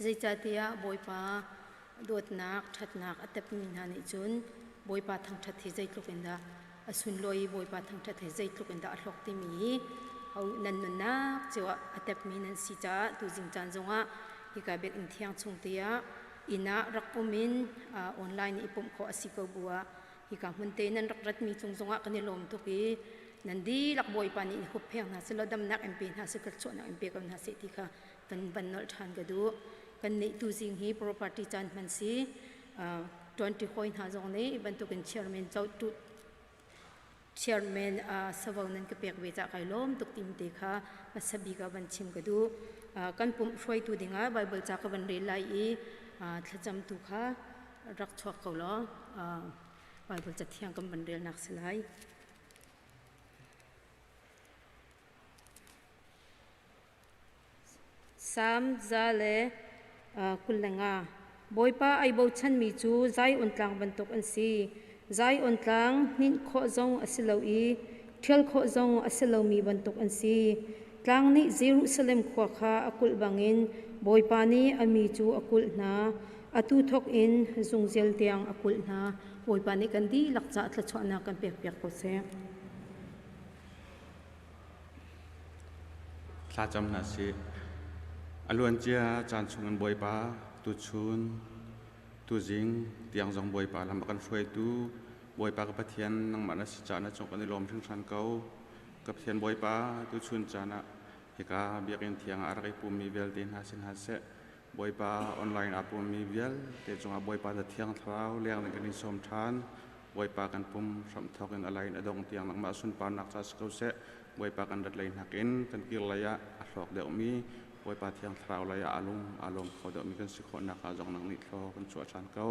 Zeicahtiah Bawipa dawtnak, ṭhatnak a tepmi hna nih cun Bawipa thangṭhat hi zeitluk in dah a sunlawi i Bawipa thangṭhat hi zeitluk in dah a hlawk timi hi nan nunnak cio ah a tepmi nan si caah tuzing caan zongah hika biakinn thiang chung te ah inn ah rak um in online i pumh khawh a si ko bu ah hika hmun te nan rak ratmi cung zongah kan i lawm tuk i nan dihlak Bawipa nih in huppheng hna selaw damnak in pe hna seh thluachuahnak in pe ko hna seh ti kha kan van nolh ṭhan ka duh. Kan nih tuzing hi property caan hman si 20 hawi hna zong nih bantukin chairman chairman savo nan ka pek ve cah kai lawm tuk tim te kha hmasa bik ah van chim ka duh. Kan pumh hruaitu dingah Bible ca ka van rel lai i thlacamtu kha rak chuak ko law Bible cathiang kan van relnak si lai. Salm 125. Bawipa ai bochanmi cu Zion tlang bantuk an si. Zion tlang hninh khawh zong a si lo i ṭhial khawh zong a si lomi bantuk an si. Tlang nih Jerusalem khua kha a kulh bangin Bawipa nih a mi cu a kulh hna. Atu thawk in zungzal tiang a kulh hna. Bawipa nih kan dihlak caah thluachuahnak kan pekpiak ko seh. Thlacam hna sih. A luancia caan chungin Bawipa tuchun, tuzing tiang zong Bawipa lam a kan hruaitu Bawipa ka Pathian nangmah na si caah na cung kan i lawm hringhran ko. Ka Pathian Bawipa tuchun caan ah hika biakinn thiang ah a rak i pummi vialte hna si hna seh Bawipa online aa pummi vialte cungah Bawipa na Thiang Thlarau leng in kan in sawm ṭhan. Bawipa kan pum hramthawk in a lai in a dong tiang nangmah sunparnak ca si ko seh. Bawipa kan rat lei nakin kan kir lei ah a hlawk deuhmi Bawipa Thiang Thlarau lei ah a lung aa lawm kho deuhmi kan si khawh nakhnga zong nang nih thlaw kan chuah ṭhan ko.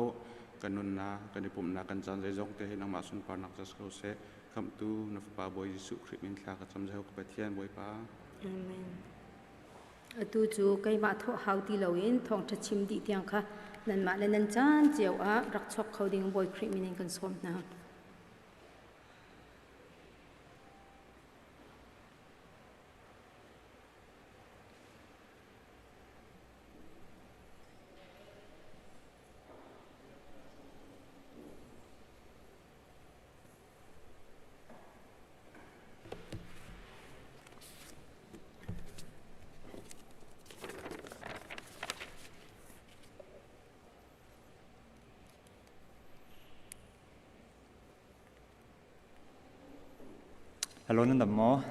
Kan nunnak, kan i pumhnak, kan caan zeizong te hi nangmah sunparnak ca si ko seh. Khamhtu na Fapa Bawi Jesuh Khrih min thla ka cam zeho ka Pathian Bawipa. Amen. Atu cu keimah thawh hau ti loin thawngṭha chim dih tiang kha nanmah le nan caan cio ah rak chuak kho ding Bawi Khrih min in kan sawm hna. Hello nan dam maw?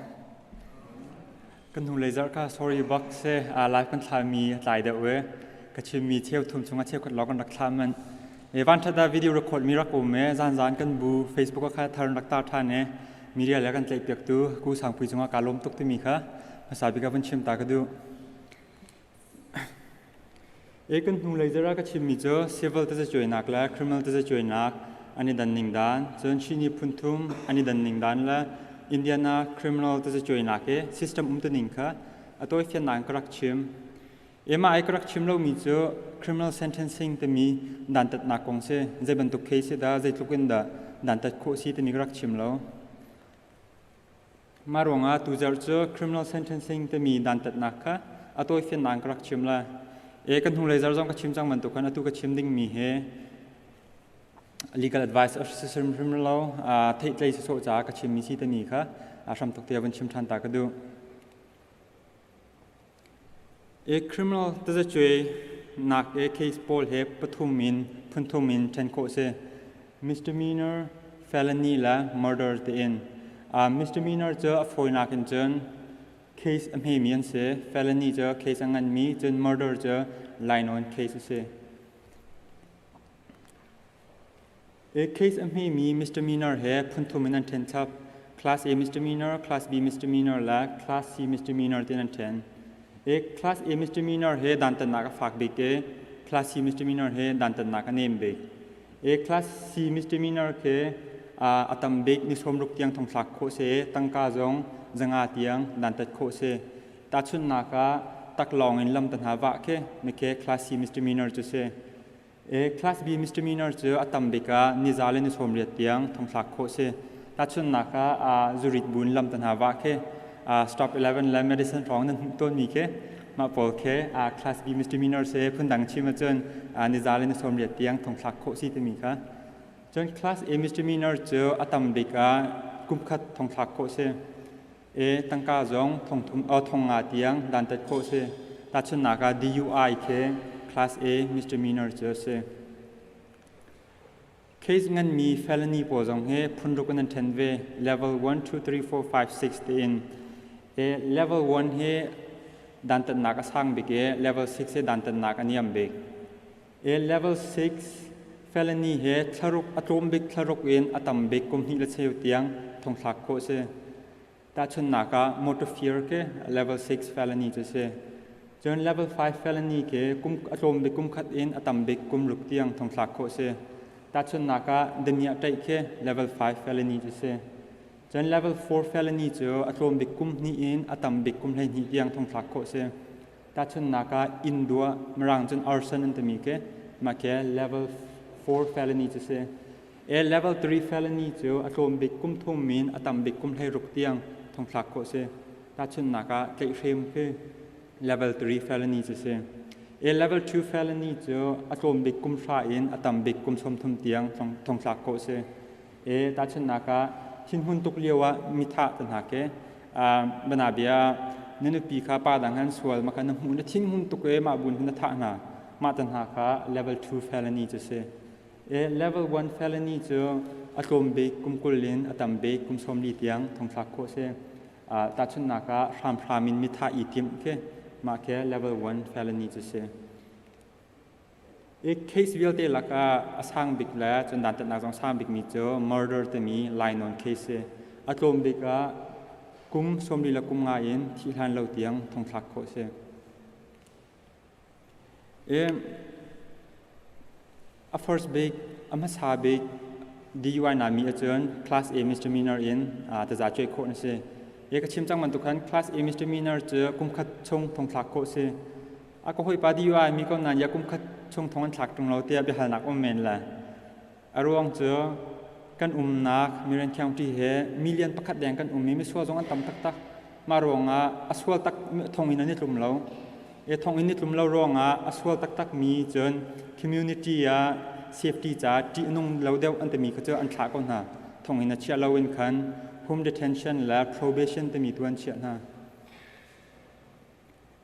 Kan hnu lei zarh kha sorry bak se a live kan thlami a tlai deuh e. Ka chimmi cheu thum chungah cheukhat lawng kan rak thlah manh. E van ṭhat ah video record mi rak um e zan zan kan bu Facebook ah kha thar rak tar ṭhan e media le kan tlaih piak tu ku sangpui cungah kaa lawm tuk timi kha hmasa bik ah vun chim ta ka duh. E kan hnu lei zara ka chimmi cu civil tazacuainak le criminal tazacuainak an i dan ning dan cun Chini phunthum an i dan ning dan le Indiana criminal tazacuainak i system um tuning kha a tawifiannak in ka rak chim. Emah ai ka rak chim lomi cu criminal sentencing timi dantatnak kong si. Zei bantuk case dah, zeitluk in dah dantat khawh si timi ka rak chim lo. Mah ruangah tuzarh cu criminal sentencing timi dantatnak kha a tawifiannak ka rak chim la. E kan hnulei zarh zong ka chim cang bantuk khan atu ka chim dingmi hi legal advice a si hrimhrim lo theihtlei sawsawh caah ka chimmi si timi kha a hramthok te vun chim ṭhan ta ka duh. A criminal tazacuai nak e case pawl he pathum in phunthum in ṭhen khawh si. Misdemeanor, felony le murder tiin. Misdemeanor cu a fawinak in cun case a hmemi an si. Felony cu case a nganmi, cun murder cu lainawn case a si. A case a hmemi misdemeanor he phunthum in an ṭhen chap. Class A misdemeanor, Class B misdemeanor le Class C misdemeanor tiin an ṭhen. A Class A misdemeanor he dantatnak a fak bik i Class C misdemeanor he dantatnak a nem bik. A Class C misdemeanor khi a tam bik ni sawmruk tiang thongthlak khawh si, tangka zong zanga tiang dantat khawh si. Tahchunhnak ah taklawng in lam ta hna vah khi na Class C misdemeanor cu si. E Class B misdemeanor cu a tam bik ah niza le ni 80 tiang thongthlak khawh si. Tahchunhnak ah zurit bun lam ta hna vah khi stop 11 le medicine hrawng nan hmuh tawnmi khi Mah pawl khi Class B misdemeanor si phundang chim ahcun niza le ni 80 tiang thongthlak khawh si timi kha. Cun Class A misdemeanor cu a tam bik ah kum khat thongthlak khawh si. E tangka zong thongthum thongnga tiang dantat khawh si. Tahchunhnak ah DUI khi Class A misdemeanor cu a si. Case nganmi felony pawl zong hi phunruk in an ṭhen ve. Level 1, 2, 3, 4, 5, 6 tiin. E level 1 hi dantatnak a sang bik i level 6 hi dantatnak a niam bik. E level 6 felony hi thlaruk a tlawm bik thlaruk in a tam bik kum hnih le cheu tiang thongthlak khawh si. Tahchunhnak ah motor fir ke level 6 felony cu si. Cun level 5 felony ke kum a tlawm bik kum khat in a tam bik kum ruk tiang thongthlak khawh si. Tahchunhnak ah damiah ṭaih khi level 5 felony cu si. Cun level 4 felony cu a tlawm bik kum hnih in a tam bik kum 12 tiang thongthlak khawh si. Tahchunhnak ah inn duah Mirang cun arson an timi khi mah khi level 4 felony cu si. E level 3 felony cu a tlawm bik kum thum in a tam bik kum 16 tiang thongthlak khawh si. Tahchunhnak ah tlaihhrem khi level 3 felony cu si. E level 2 felony cu a tlawm bik kum hra in a tam bik kum 30 tiang thongthlak khawh si. E tahchunhnak ah thinhun tuk lio ah mithah te hna ke banabia na nupi kha pa dang han sual maka na hmuh na thinhun tuk e mah bun na thah hna mah te hna kha level 2 felony cu si. E level 1 felony cu a tlawm bik kum 20 in a tam bik kum 40 tiang thongthlak khawh si. Tahchunhnak ah hramhram in mithah i timh khi mah khi level 1 felony cu si. I case vialte lakah a sang bik le cun dantatnak zong sang bikmi cu murder timi lainawn case si. A tlawm bik ah kum 40 le kum nga in thih hlan lo tiang thongthlak khawh si. I a first bik, a hmasa bik DUI na mi ahcun class A misdemeanor in taza cuai khawh na si. I ka chim cang bantuk khan class A misdemeanor cu kum khat chung thongthlak khawh si. A ka hawipa DUI mi ko nain ya kum khat chung thong an thlak ṭung lo tiah biahalnak um men le. A ruang cu kan umnak Marion County he million pakhat deng kan um i misual zong an tam taktak. Mah ruangah a sual tak thong in an i tlum lo. E thong in i tlum lo ruangah a sual taktak mi cun community ah safety ca ṭih a nung lo deuh an timi kha cu an thlah ko hna. Thong in a chiah lo in khan home detention le probation timi tu an chiah hna.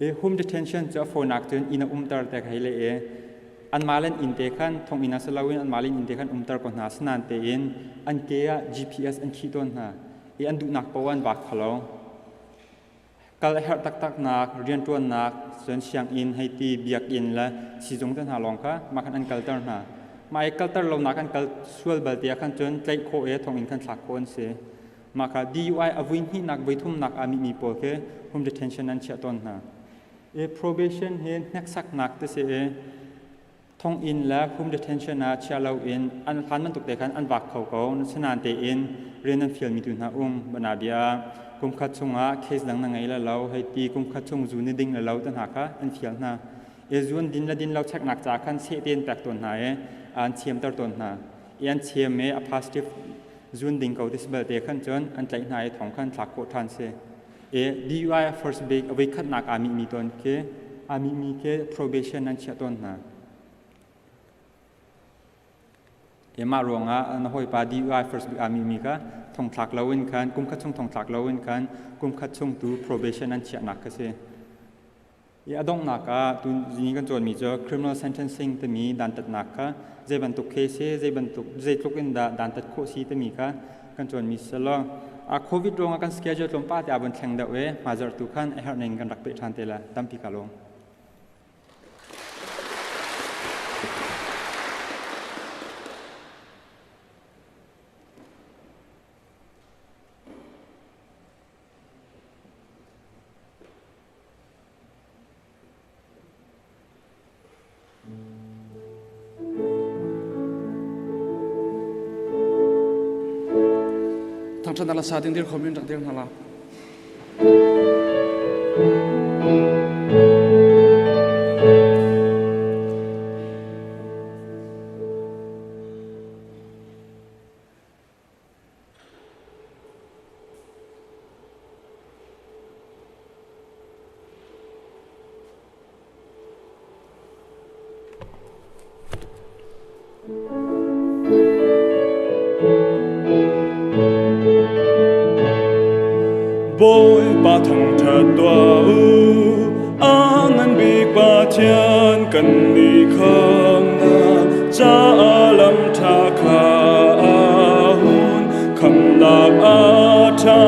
I home detention cu a fawinak cun inn a umter te hei le i anmah le an inn te khan thonginn ah si loin anmah le inn te khan umter ko hna. Asinain tein an ke ah GPS an khih tawn hna i an duhnak paoh an vak kho lo. Kal a herh taktaknak, rianṭuannak, cun sianginn hei ti, biakinn le siizung te hna lawng kha mah khan an kalter hna. Mah i kalter lonak an kal sual bal ti ah khan cun tlaih khawh i thonginn khan thlak khawh an si. Mah kha DUI a vui hnihnak voi thumnak aa mihmi pawl khi home detention an chiah tawn hna. I probation hi hneksaknak ti si i thonginn le home detention ah chia loin an hlan bantuk te khan an vak kho ko. Asinain tein rian an fialmi tu hna um banabia kum khat chungah case dang na ngei la lo hei ti kum khat chung zu ni ding la lo te hna kha an fial hna. I zu an din le din lo cheknak ca khan seh te an pek tawn hna i an thiamter tawn hna. I an thiam i a positive zun ding ko ti belte khan cun an tlaih hna i thong khan thlak khawh ṭhan si. I DUI first big a voikhatnak aa mihmi tawn khi aa mihmi khi probation an chiah tawn hna. I mah ruangah na hawipa DUI first big aa mihmi kha thongthlak loin khan kum khat chung thongthlak loin khan kum khat chung tu probation an chiahnak kha si. I a donghnak ah tuni kan cawnmi cu criminal sentencing timi dantatnak kha zei bantuk case hi zei bantuk zeitluk in dah dantat khawh si timi kha kan cawnmi si law a COVID ruangah kan schedule tlawmpal te a vun thleng deuh i hmaizarh tu khan a herh ning kan rak peh ṭhan te la tampi ka lawm. Thangṭhatnak le sa ding dir khom in rak dir hna la. Bawipa thangṭhat tuah u, a ngan bik Pathian kan nih khamnak caah lam ṭha kha a hun. Khamnak a ṭha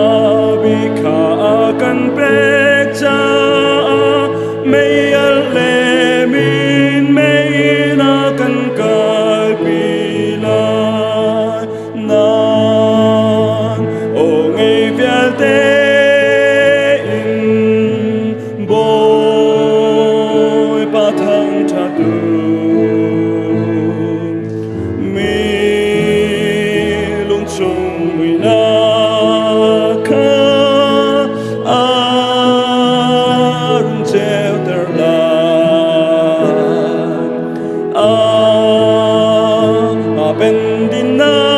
bik kha a kan pek caah meialh le minmei in a kan kalpi lai. Nan aw ngei vialte in Bawipa thangṭhat u. Mi lungchung muihnak kha a run ceuter lai. A pendinnak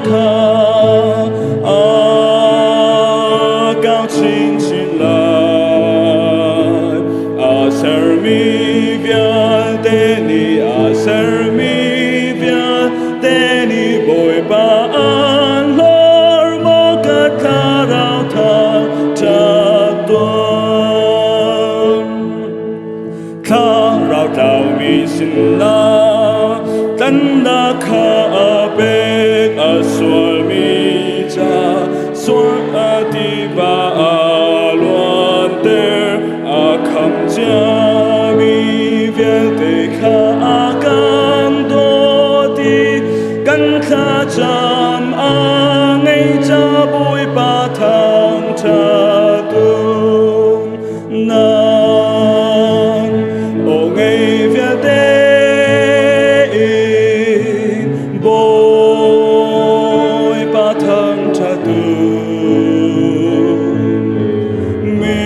kha a kau chinchin lai. A sermi vialte nih, a sermi vialte nih Bawipa an hlorh maw ka thlarau thangṭhat tuah. Thlarau tlaumi sinah tlannak kha a pek, a sualmi ca sual a tiva a luanter, a khamh ciami vialte kha a kan dawt i kan thlacam a ngei ca Bawipa thangṭhat u. Nan aw ngei vialte in Bawipa thangṭhat u. Mi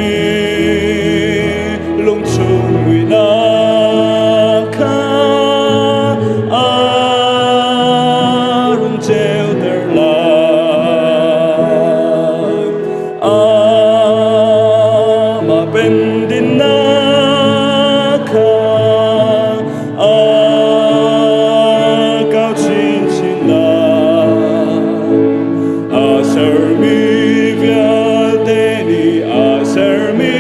lungchung muihnak kha a run ceuter lai. Amah pendinnak kha a kau chinchin lai. A sermi vialte nih, a sermi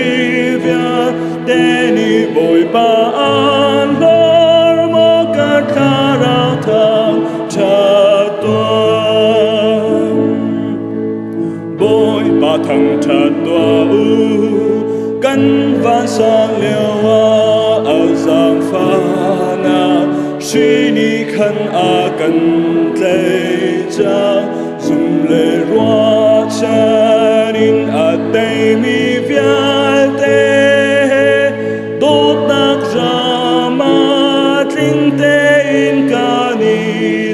vialte nih Bawipa an hlorh maw ka thlarau thangṭhat tuah. Bawipa thangṭhat tuah u, kan vansang lio ah a zaangfahnak hri nih khan a kan tlaih cang. Zum le ruahchan in a teimi vialte he dawtnak ram ah tling tein kan i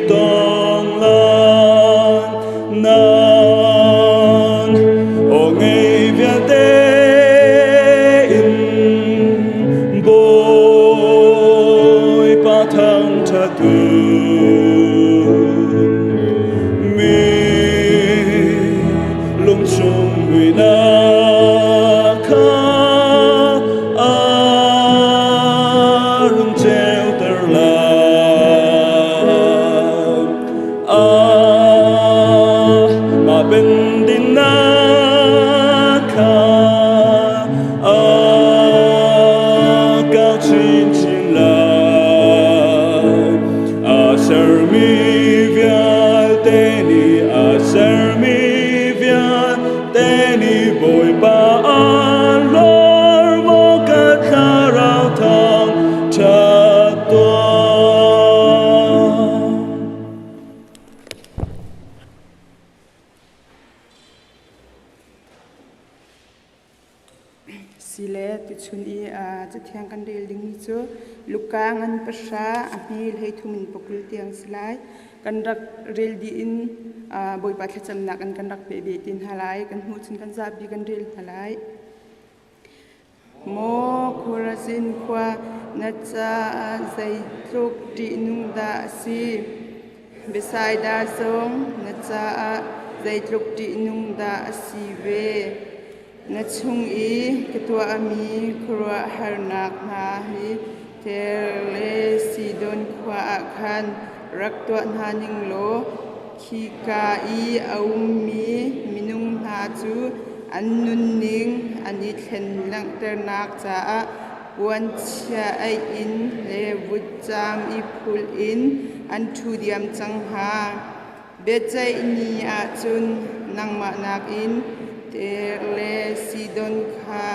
tong lai. Nan aw ngei vialte in Bawipa thangṭhat u. Mi lungchung muihnak kha a run ceuter lai. Amah bendinnak kha a kau chinchin lai. A sermi vialte nih, a sermi vialte nih Bawipa an hlorh maw ka thlarau thangṭhat tuah. Sile tuchun i cathiang kan rel dingmi cu Luka ngan pahra a hme hleithum in pakul tiang si lai. Kan rak rel dih in Bawipa thlacamnak in kan rak peh ve ti hna lai. Kan hmuh cun kan zapi kan rel hna lai. Maw Khorazin khua, na caah zeitluk ṭihnung dah a si! Bethsaida zong na caah zeitluk ṭihnung dah a si ve! Na chung i ka tuahmi khuaruahharnak hna hi Tair le Sidon khua ah khan rak tuah hna ning law. Khika i a ummi minung hna cu an nunning an i thlen langhternak caah puanchia aih in le vutcam i phulh in an ṭhu diam cang hnga. Biaceih ni ah cun nangmah nakin Tair le Sidon kha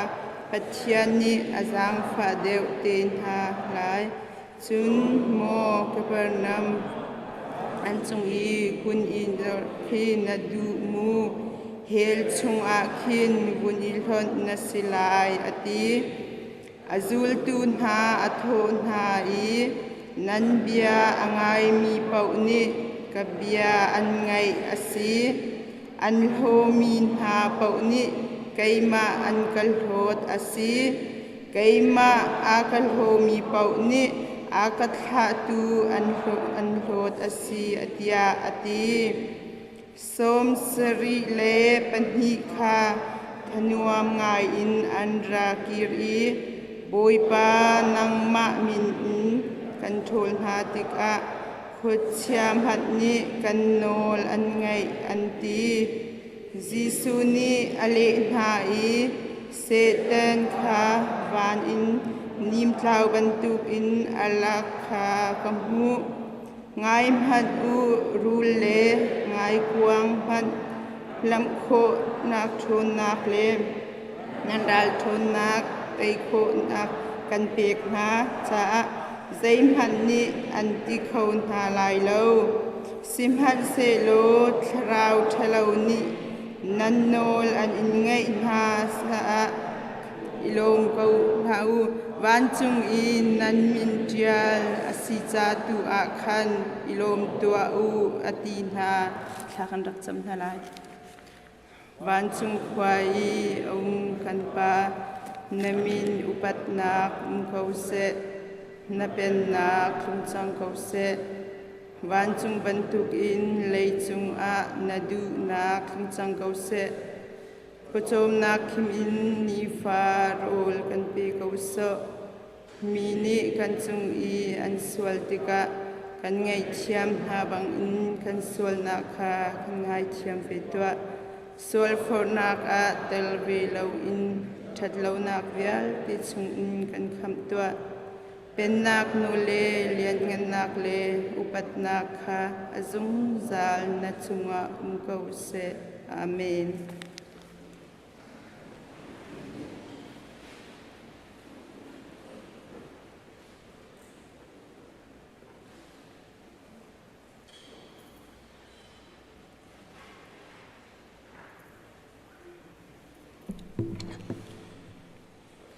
Pathian nih a zaangfah deuh te hna lai. Cun maw Kapernaum an cung i kun i khi na duh mu? Hell chungah khin vun i hlonh na si lai, a ti. A zultu hna a thawh hna i, Nan bia a ngaimi paoh nih ka bia an ngaih a si. An hlawmi hna paoh nih keimah an ka hlawt a si. Keimah a ka hlawmi paoh nih a ka thlahtu an hlawt a si, tiah a ti. 72 kha thanuam ngaiin an ra kir i Bawipa nangmah min in kan ṭhawl hna tikah khuachia hmanh nih kan nawl an ngaih an ti. Jesuh nih a leh hna i Satan kha van in nimtlau bantukin a lak kha ka hmuh. Ngai hmanh u, rul le ngaikuang hmanh lamh khawhnak ṭhawnnak le nan ral ṭhawnnak tei khawhnak kan pek hna caah zeihmanh nih an ti kho hna lai lo. Sihmanhsehlaw thlarau ṭhalo nih nan nawl an in ngaih hna caah i lawm ko hlah u. Vancung i nan min ṭial a si ca tu ah khan i lawm tuah u, a ti hna. Thla kan rak cam hna lai. Vancung khua i a um kan Pa, na min upatnak um ko seh, na pennak tlung cang ko seh. Vancung bantukin leicung ah na duhnak tlung cang ko seh. Pawcawmnak khim in nifa rawl kan pe ko sawh. Mi nih kan cung i an sual tikah kan ngaihthiam hna bangin kan sualnak kha kan ngaithiam ve tuah. Sualforhnak ah tel ve loin ṭhatlonak vialte chungin kan khamh tuah. Pennak nu le lianhngannak le upatnak kha a zungzal na cungah um ko seh. Amen.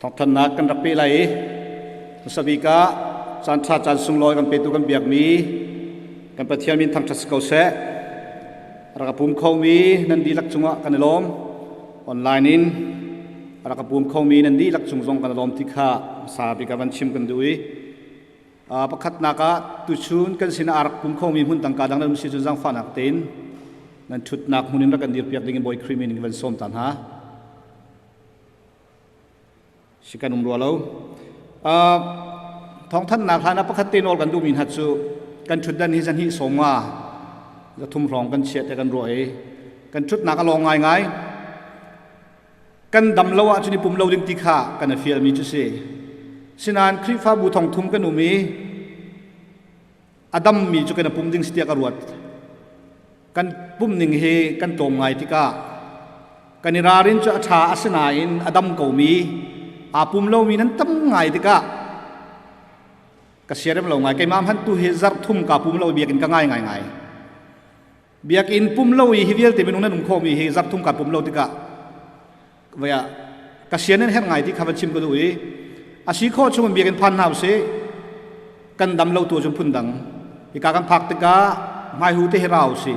Thawngthannak kan rak pe lai i hmasa bik ah caan ṭha caan sunglawi kan petu kan biakmi kan Pathian min thangṭhat si ko seh. Rak a pum khomi nan dihlak cungah kan i lawm. Online in rak a pum khomi nan dihlak cung zong kan i lawm ti kha hmasa bik ah van chim kan duh i pakhatnak ah tuchun kan sinah a rak pum khomi hmun tangka dang nan um si cun zaangfahnak tein nan ṭhutnak hmun in rak kan dirpiak ding in Bawi Khrih min in van sawm ta hna. Si kan um rua lo. Thawngthanhnak hlan ah pakhat te nawl kan duhmi hna cu kan ṭhutdan hi zan hi 50 300 hrawng kan chiah te kan ruah i kan ṭhutnak a lawng ngaingai. Kan dam lo ahcun i pum lo ding ti kha kan i fialmi cu si. Sinain Khrihfabu 3000 kan um i a dammi cu kan i pum ding si tiah ka ruat. Kan pum ning hi kan tlawm ngai tikah kan i ralrin cu a ṭha asinain a dam komi aa pum lomi nan tam ngai tikah ka siarem lo ngai. Keimah hmanh tu hi zarh thum kaa pum lo biakinn ka ngai ngai ngai. Biakinn pum lo i hi vialte minung nan um khawhmi hi zarh thum kaa pum lo tikah vaya ka sian in herh ngai ti kha van chim ka duh i a si khawh chung in biakinn phan hna usih. Kan dam lo tu cun phun dang hika kan phak tikah hmaihu te hi ra usih.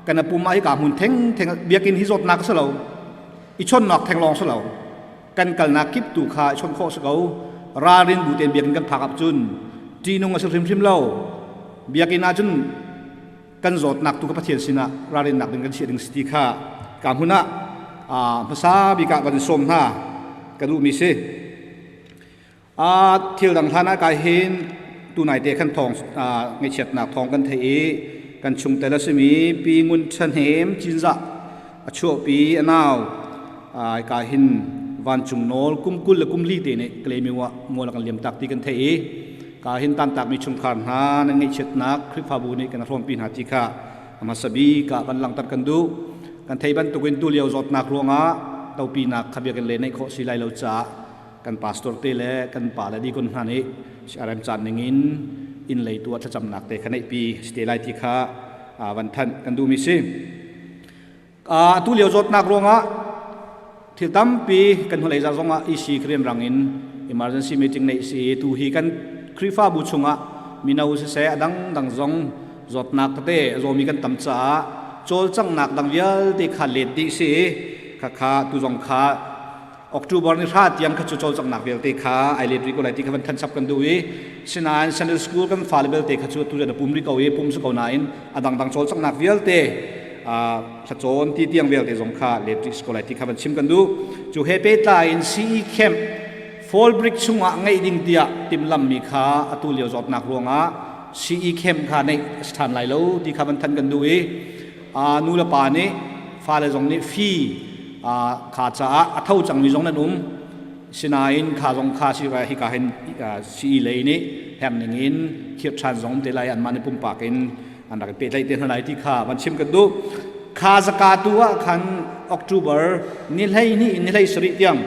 Kan pum ah hika hmun theng theng biakinn hi zawtnak si lo, i chonnak theng lawng si lo, kan kalnak kip tu kha i chon khawh si ko. Ralrin bu tein biakinn kan phak ah cun ṭihnung a si hrimhrim lo. Biakinn ah cun kan zawtnak tu kha Pathian sinah ralrinnak ding kan chiah ding si ti kha ka hmun ah hmasa bik ah kan sawm hna ka duhmi si. Thil dang hlan ah kai hin tunai te khan thawng ngaihchiatnak thawng kan theih i Kan chungtel a simi Pi Ngun Ṭha Hnem Cinzah a chuahpi a nau ai ka hin vancung nawl kum 20 le kum li te nih Kalaymyo ah mual a kan liam tak ti kan theih i ka hin tantakmi chungkhar hna nan ngaihchiatnak Khrihfabu nih kan hrawmpi hna ti kha a hmasa bik ah van langhter kan duh. Kan theih bantukin tulio zawtnak ruangah topinak kha biakinn le neih khawh si lai lo caah kan pastor te le kan pa le dikon hna nih CRM caan ningin inn lei tu ah thlacamnak te kha neihpi si te lai ti kha van thanh kan duhmi si. Atu lio zawtnak ruangah thil tampi kan hnulei zarh zongah EC rianrang in emergency meeting neih si tu hi kan Khrihfabu chungah mino siseh a dangdang zong zawtnak tete a zawmi kan tam caah cawlcanghnak dang vialte kha let dih si khakha tu zong kha October ni hra tiang kha cu cawlcanghnak vialte kha ai let rih ko lai ti kha van than chap kan duh i sinain Sunday school kan fale belte kha cu tu pum rih ko i pum si ko nain a dangdang cawlcanghnak vialte thlacawn ti tiang vialte zong kha let rih si ko lai ti kha van chim kan duh. Cu he pehtlai in CE camp fall break chungah ngeih ding tiah timhlammi kha atu lio zawtnak ruangah CE camp kha neih a si ṭhan lai lo ti kha van than kan duh i nu le pa nih fale zong nih fi kha caah a tho cangmi zong nan um. Sinain kha zong kha si hika hin CE lei nih herh ning in khirh ṭhan zong te lai, anmah nih pumpak in an rak i pehtlaih te hna lai ti kha van chim kan duh. Kha zaka tu ah khan October ni 12 in ni 17 tiang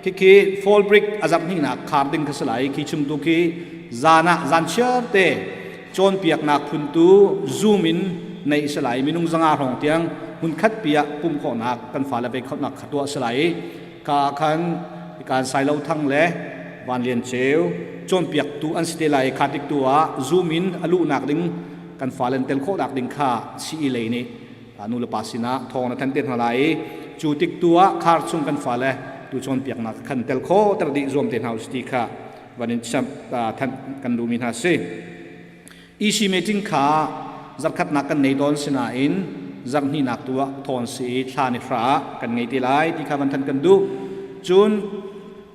khikhi fall break a zarh hnihnak khar ding kha si lai. Khi chung tu khi zan ah zan chiar te cawnpiaknak phun tu Zoom in neih si lai. Minung 500 hrawng tiang hmun khat pi ah pum khawhnak kan fale ve khawhnak kha tuah si lai. Ka khan kan Sailo Thang le Van Lian Ceu cawnpiaktu an si te lai. Kha tik tu ah Zoom in a luhnak ding kan fale tel khawhnak ding kha CE lei nih nu le pa sinah thawng na than te hna lai. Cu tik tu ah khar chung kan fale tu cawnpiaknak khan tel kho ter dih zuam te hna u ti kha van in than kan duhmi hna si. EC meeting kha zarkhatnak kan nei tawn sinain zarhhnihnak tu ah thawn si i thla ni hra ah kan ngei te lai ti kha van than kan duh. Cun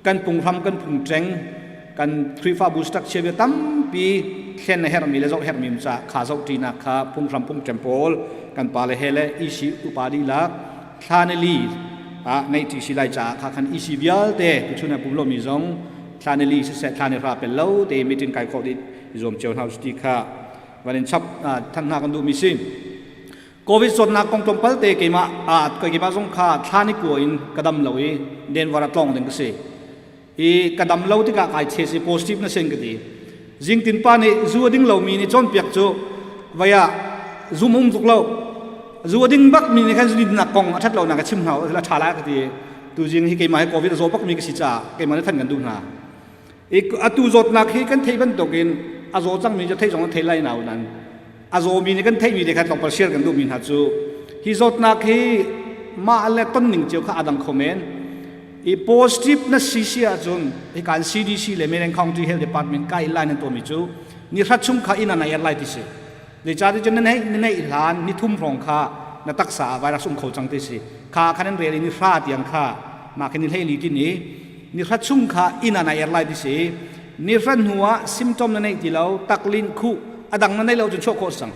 kan punghram kan phungṭeng kan Khrihfabu structure bia tampi thlen a herhmi le zoh herhmi um caah kha zohṭinak kha phunghram phungṭem pawl kan pale he le EC upa dihlak thla ni li ah ngeihṭi si lai caah kha khan EC vialte tuchun ah pum lomi zong thla ni li siseh thla ni hra pel lo te meeting kai khawh dih i zuam cio hna usih ti kha van in chap than hna kan duhmi si. Covid zawtnak kong tlawmpal te keimah keimah zong kha thla ni kua in ka dam lo i Denver ah tlawng ding ka si i ka dam lo tikah kai che si positive na sen ka ti. Zingtin pa nih zu a ding lomi nih cawnpiak cu vaya zum um tuk lo, zu a ding bak mi nih khan zu dinnak kong a ṭhat lonak ka chim hna la ṭha lai ka ti. Tu zing hi keimah hi Covid a zaw bak mi ka si caah keimah nih than kan duh hna. Atu zawtnak hi kan theih bantukin a zaw cangmi cu theih zong an thei lai nau nan a zawmi nih kan theihmi te kha tlawmpal share kan duhmi hna cu hi zawtnak hi mah le ton ning cio kha a dang kho men. I positive na si si ahcun hi kan CDC le Marion County Health Department kai line an tuahmi cu ni hrat chung kha inn an ai lai ti si. Zeicahtiah cun na neih hlan ni thum hrawng kha na taksa ah virus um kho cang ti si. Kha khan an rel i ni hra tiang kha mah khi ni 14 ti ni ni hra chung kha inn ah na er lai ti si. Ni hra hnu ah symptom na neih ti lo, taklin khuh a dang na neih lo cun chuah khawh sang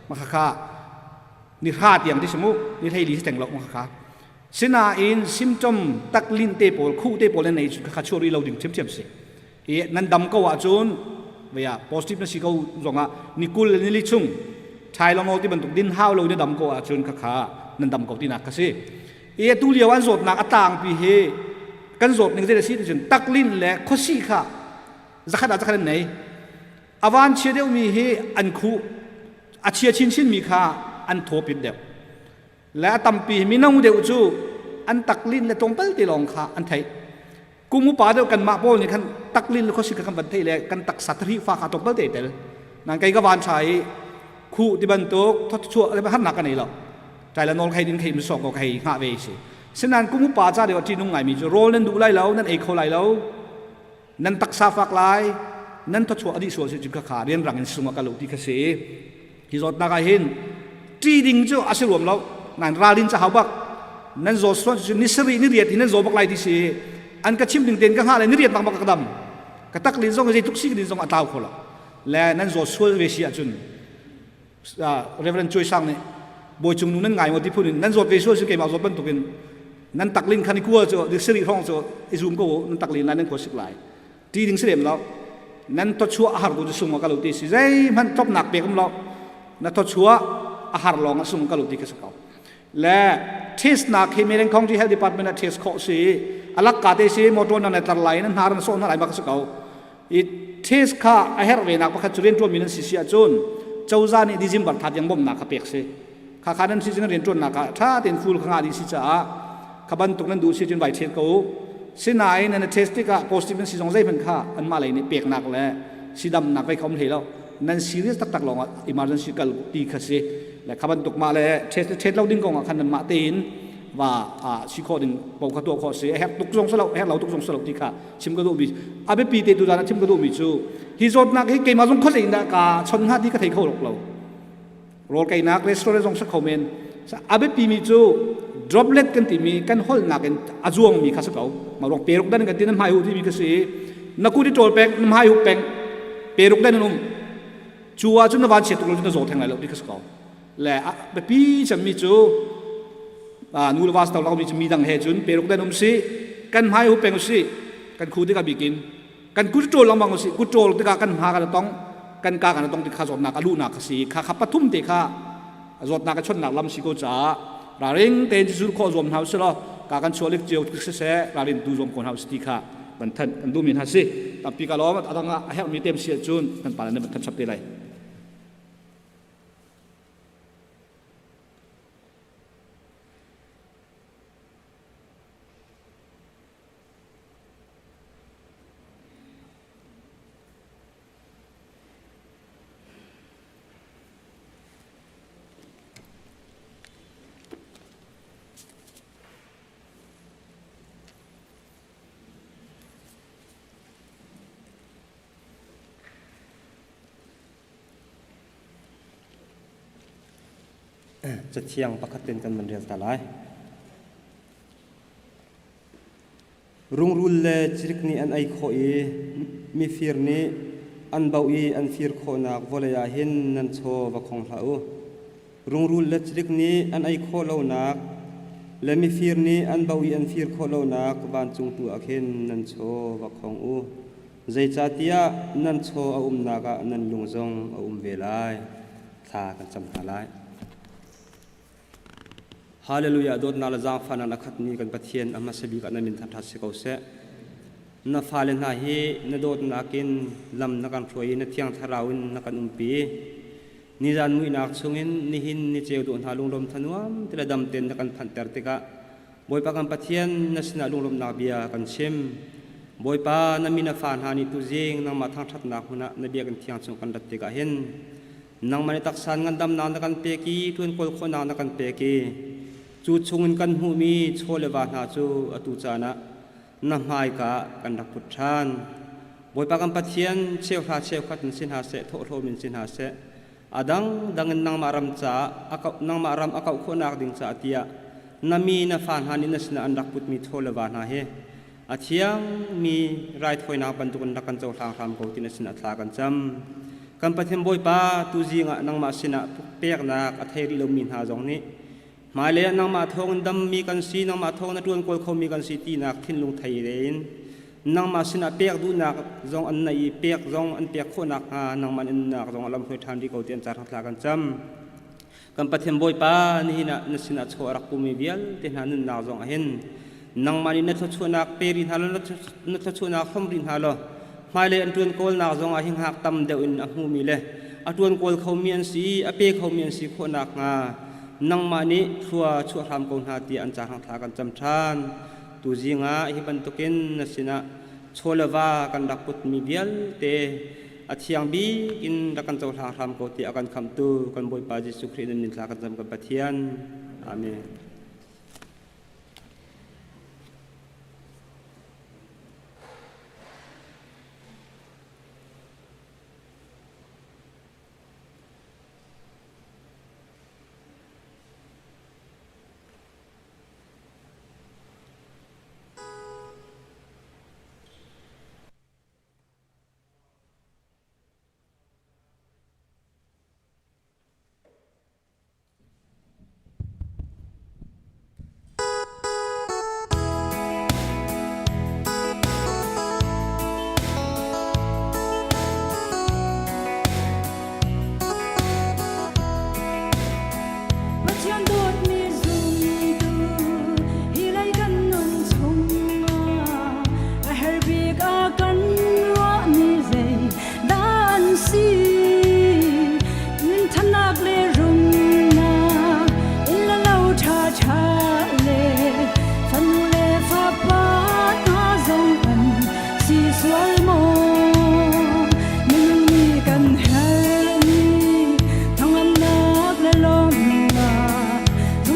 ma kha kha ni hra tiang ti si mu, ni 14 si teng lo ma kha kha. Sinain symptom taklin te pawl khuh te pawl na nei kha chuah rih lo ding ṭhiamṭhiam si. I nan dam ko ahcun vaya positive na si ko zongah ni 20 le ni li chung Tylenol ti bantuk din hau lo na dam ko ahcun kha kha nan dam ko tinak kha si. I atu lio an zawtnak a tangpi hi kan zawt ning zei a si ti cun taklin le khuasih kha zakhat ah zakhat an nei. A van chia deuhmi hi an khuh, a chia chinchin mi kha an thaw pit deuh. Le a tampi mino deuh cu an taklin le tlawmpal te lawng kha an theih. Kum upa deuh kanmah pawl nih khan taklin le khuasik kha kan van theih le kan taksa thari fa kha tlawmpal te tel. Nan kei ka van ṭha i khuh ti bantuk thawchuah le harnak ka nei lo. Ṭai le nawl khei din khei mi sok ko khei ngah ve si. Sinan kum upa ca deuh ṭihnung ngaimi cu rawl nan duh lai lo, nan ei kho lai lo, nan taksa fak lai, nan thawchuah a dih sual si cu kha kha rianrang in sung ah kal u ti kha si. Hi zawtnak ah hin ṭi ding cu a si ruam lo. Nan ralrin ca hau bak. Nan zaw sual cu ni sarih ni riat hi nan zaw bak lai ti si. An ka chim ding tein ka hngah le ni riat bak bak ka dam. Ka taklin zong zeitluk si ka din zong a tlau kho lo. Le nan zaw sual ve si ahcun. Reverend Choi Sang nih bawi cung nu nan ngai maw ti phun in nan zawt ve sual si keimah zawt bantukin nan taklin khan i kua cu siri hrawng cu i zum ko nan taklin lai nan khua sik lai ti ding si lem lo nan thawchuah a har tu cu sung ka lo ti si zeihmanh tlopnak pek um lo na thawchuah a har lawng a sung ka lo ti ka si ko le test nak hi Meren County Health Department ah test khawh si alak ka te si motor nan tar lai nan hnar nan sawh na lai ma ka si ko i test kha a herh ve nak pakhat cu rian tuan mi nan si si ahcun cozah nih December thla tiang bawmhnak kha pek si kha kha nan si cun rian tuannak ah tha tein full kha ngah dih si caah kha bantuk nan duh si cun vai test ko sinain nan test tikah positive nan si zong zeihmanh kha anmah lei nih peknak le sidamnak vei kha um hlei lo nan serious taktak lawng ah emergency kal ti kha si le kha bantuk mah le test test lo ding kong ah khan nan mah tein va a si khawh ding po kha tuah khawh si a herh tuk zong si lo herh lo tuk zong si lo ti kha chim ka duh mi a biapi te tu zan chim ka duh mi cu hi zawtnak hi keimah zong khuazei in dah ka chon hnga ti ka thei kho rok lo rawl keinak restaurant zong sa kho men a biapi mi cu droplet kan timi kan holnak in a zuang mi kha si ko ma ruang peruk dan kan ti nan hmai hu timi ka si na ku ti ṭawl peng na hmai hu peng peruk dan an um cu ah cun na van chiat tuk lo cun na zaw theng lai lo ti ka si ko le a biapi cemmi cu nu le va sto lo mi cu mi dang he cun peruk dan um si kan hmai hu peng si kan khu tikah bikin kan kut ṭawl lengmang si kut ṭawl tikah kan hma kan tong kan ka kan tong ti kha zawtnak a luhnak a si kha kha pathum te kha zawtnak a chonnak lam si ko caah ralring tein zul khawh zuam hna usih law ka kan chualik cio siseh ralrin tu zuam ko hna usih ti kha kan thanh kan duhmi hna si tampi ka lawm adang ah a herhmi tem si ahcun kan pa le nan kan chap te lai. Cathiang pakhat ten kan van rel ta lai. Rungrul le cirik nih an ei khawh i mifir nih an bauh i an fir khawhnak vawlei ah hin nan chaw va khong hlah u. Rungrul le cirik nih an ei khawh lonak le mifir nih an bauh i an fir khawh lonak vancung tu ah khin nan chaw va khong u. Zeicahtiah nan chaw a umnak ah nan lung zong a um ve lai. Thla kan cam hna lai. Hallelujah dawtnak le zaangfahnak na khatmi kan Pathian a hmasa bik ah na min thangṭhat si ko seh. Na fale hna hi na dawtnak in lam na kan hruai i na thiang thlarau in na kan umpi. Nizan muihnak chungin nihin ni ceu dawh hna lunglawm thanuam ti le dam tein na kan phanhter tikah Bawipa kan Pathian na sinah lunglawmhnak bia kan chim. Bawipa na mi na fa hna nih tuzing nangmah thangṭhatnak hmun ah na biakinn thiang chung kan rat tikah hin Nangmah nih taksa ngandamnak na kan pek i ṭuan kawl khawhnak na kan pek i cu chungin kan hmuhmi chaw le va hna cu atu caan ah na hmaika ah kan rak put ṭhan. Bawipa kan Pathian, cheuhra cheukhat in si hna seh, thawhlawm in si hna seh, a dangdang in nangmah ram caah nangmah ram a kauh khawhnak ding caah tiah na mi na fa hna nih na sinah an rak putmi chaw le va hna hi a thiangmi raithawinak bantukin rak kan cohlang hram ko ti na sinah thla kan cam. Kan Pathian Bawipa, tuzing ah nangmah sinah peknak a thei rih lomi hna zong nih hmailei ah nangmah thawngin dammi kan si, nangmah thawng na ṭuan kawl khomi kan si tinak thinlung thei in nangmah sinah pek duhnak zong an neih i pek zong an pek khawh nakhnga nangmah nunnak zong a lamhruai ṭhan rih ko ti an car thla kan cam. Kan Pathian Bawipa, nihin ah na sinah chaw a rak pumi vialte hna nunnak zong ah hin nangmah nih na thluachuahnak pe rih hna law na thluachuahnak hrom rih hna law hmailei an ṭuan kawlnak zong ah hi hngak tam deuh in a hmumi le a ṭuan kawl khomi an si i a pe khomi an si khawh nakhnga nangmah nih thlua chuah hram ko hna tiah an ca hrang thla kan cam ṭhan. Tuzing ah hi bantukin na sinah chaw le va kan rak putmi vialte a thiang bik in rak kan cohlang hram ko tiah a kan khamhtu kan Bawipa Jesuh Khrih nan min thla kan cam kan Pathian. Amen.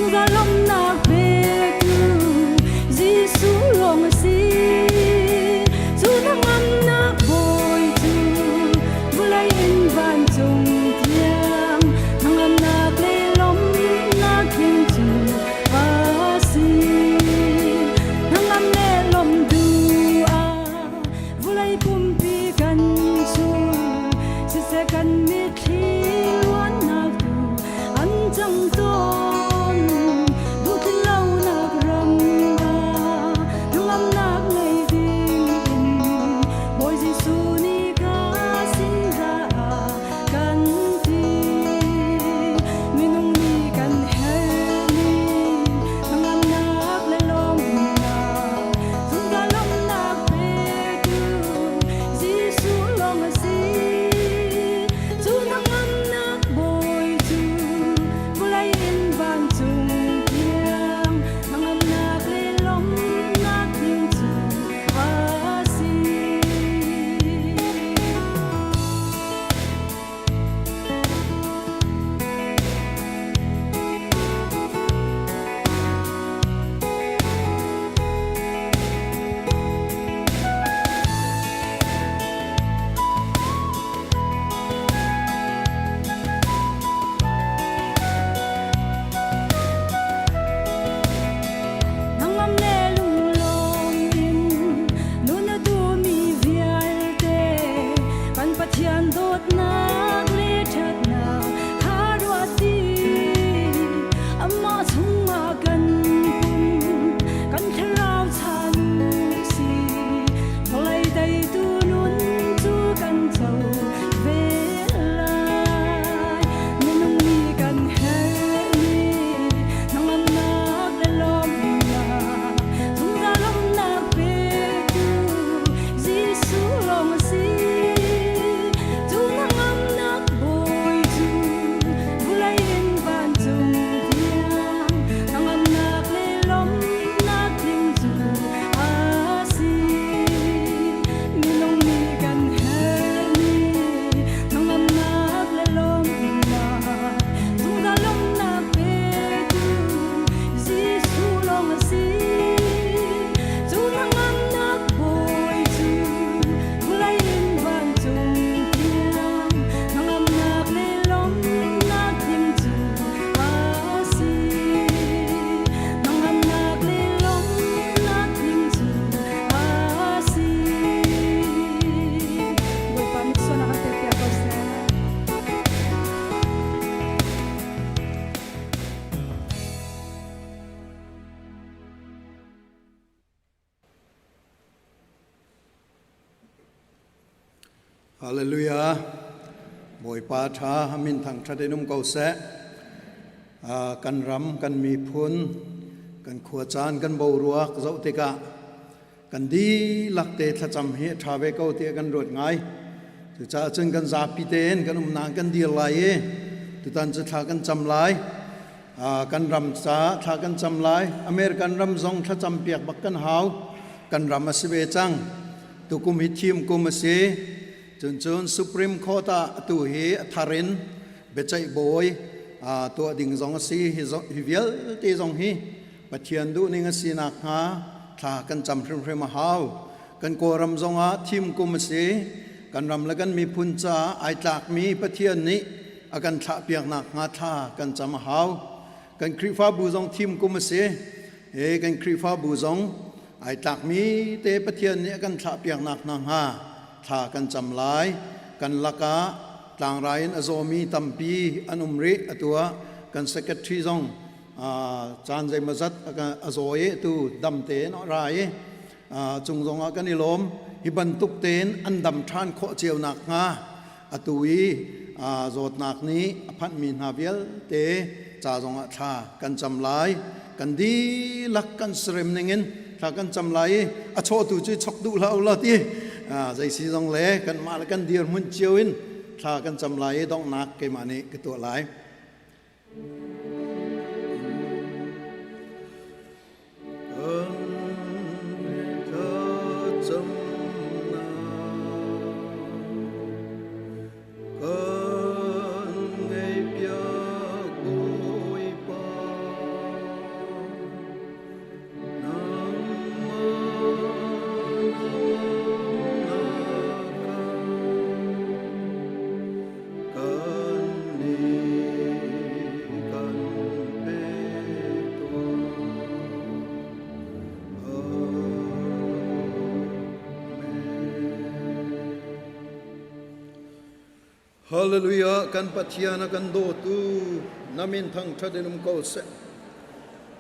Zungzal lawmhnak petu Jesuh lawng a si. Cu hnangamnak Bawi cu vawlei in vancung tiang hnangamnak le lawmhnak tling cu a si. Hnangam le lawmh duh ah vawlei pumpi kan sul siseh kan mitthli luannak tu an cang tawn. Duhtlin lonak ram ah hnangamnak ngei ding in Bawi Jesuh nih ka sin ra kan ti. Minung nih kan herhmi hnangamnak le lawmhnak, zungzal lawmhnak petu Jesuh lawng a si. Cu hnangamnak Bawi cu vawlei in vancung tiang hnangamnak le lawmhnak tling cu a si. Nangam le lunglawm in nun a duhmi vialte kan Pathian dawtnak le ṭhatnak kha ruat ti. Amah chungah kan pum kan thlarau chan si. Vawlei teitu nun cu kan co ve lai. Minung nih kan herhmi hnangamnak le lawmhnak, zungzal lawmhnak petu Jesuh lawng a si. Cu hnangamnak Bawi cu vawlei in vancung tiang hnangamnak le lawmhnak tling cu a si. Minung nih kan herhmi hnangamnak le lawmhnak, zungzal lawmhnak petu Jesuh lawng a si. Cu hnangamnak Bawi cu vawlei in vancung tiang hnangamnak le lawmhnak tling cu a si. Hnangamnak le lawmhnak tling cu a si. Bawipa nih sualnak an pekpiak ko seh. Hallelujah. Bawipa ṭha min thangṭhat in um ko seh. Kan ram, kan miphun, kan khuacaan, kan boruak zoh tikah kan dihlak te thlacam hi a ṭha ve ko tiah kan ruat ngai. Cucaah cun kan zapi tein kan umnak kan dir lai i tutan cu thla kan cam lai. Kan ram ca thla kan cam lai. American ram zong thlacam piak bak kan hau. Kan ram a si ve cang. Tukum hi thim kum a si. Cun cun Supreme Court ah atu hi a thar in biaceih bawi tuah ding zong a si. Hi vialte zong hi Pathian duhning a si nakhnga thla kan cam hrimhrim a hau. Kan Kawlram zongah thim kum a si. Kan ram le kan miphun caah ai tlakmi Pathian nih a kan thlahpiak nakhnga thla kan cam a hau. Kan Khrihfabu zong thim kum a si. E kan Khrihfabu zong ai tlakmi te Pathian nih a kan thlahpiak nak hnga thla kan cam lai. Kan lakah tlangrai in a zawmi tampi an um rih. Atu ah kan secretary zong caan zeimawzat a zaw i tu dam tein a ra i cung zongah kan i lawm. Hi bantuk tein an dam ṭhan khawh cio nakhnga atu i zawtnak nih a phanhmi hna vialte ca zongah thla kan cam lai. Kan dihlak kan serem ningin thla kan cam lai i a chawtu cu chok duh hlah u law ti zei si zong le kanmah le kan dirhmun cio in thla kan cam lai i donghnak keimah nih ka tuah lai. Hallelujah kan Pathian a kan dawtu na min thangṭhat in um ko seh.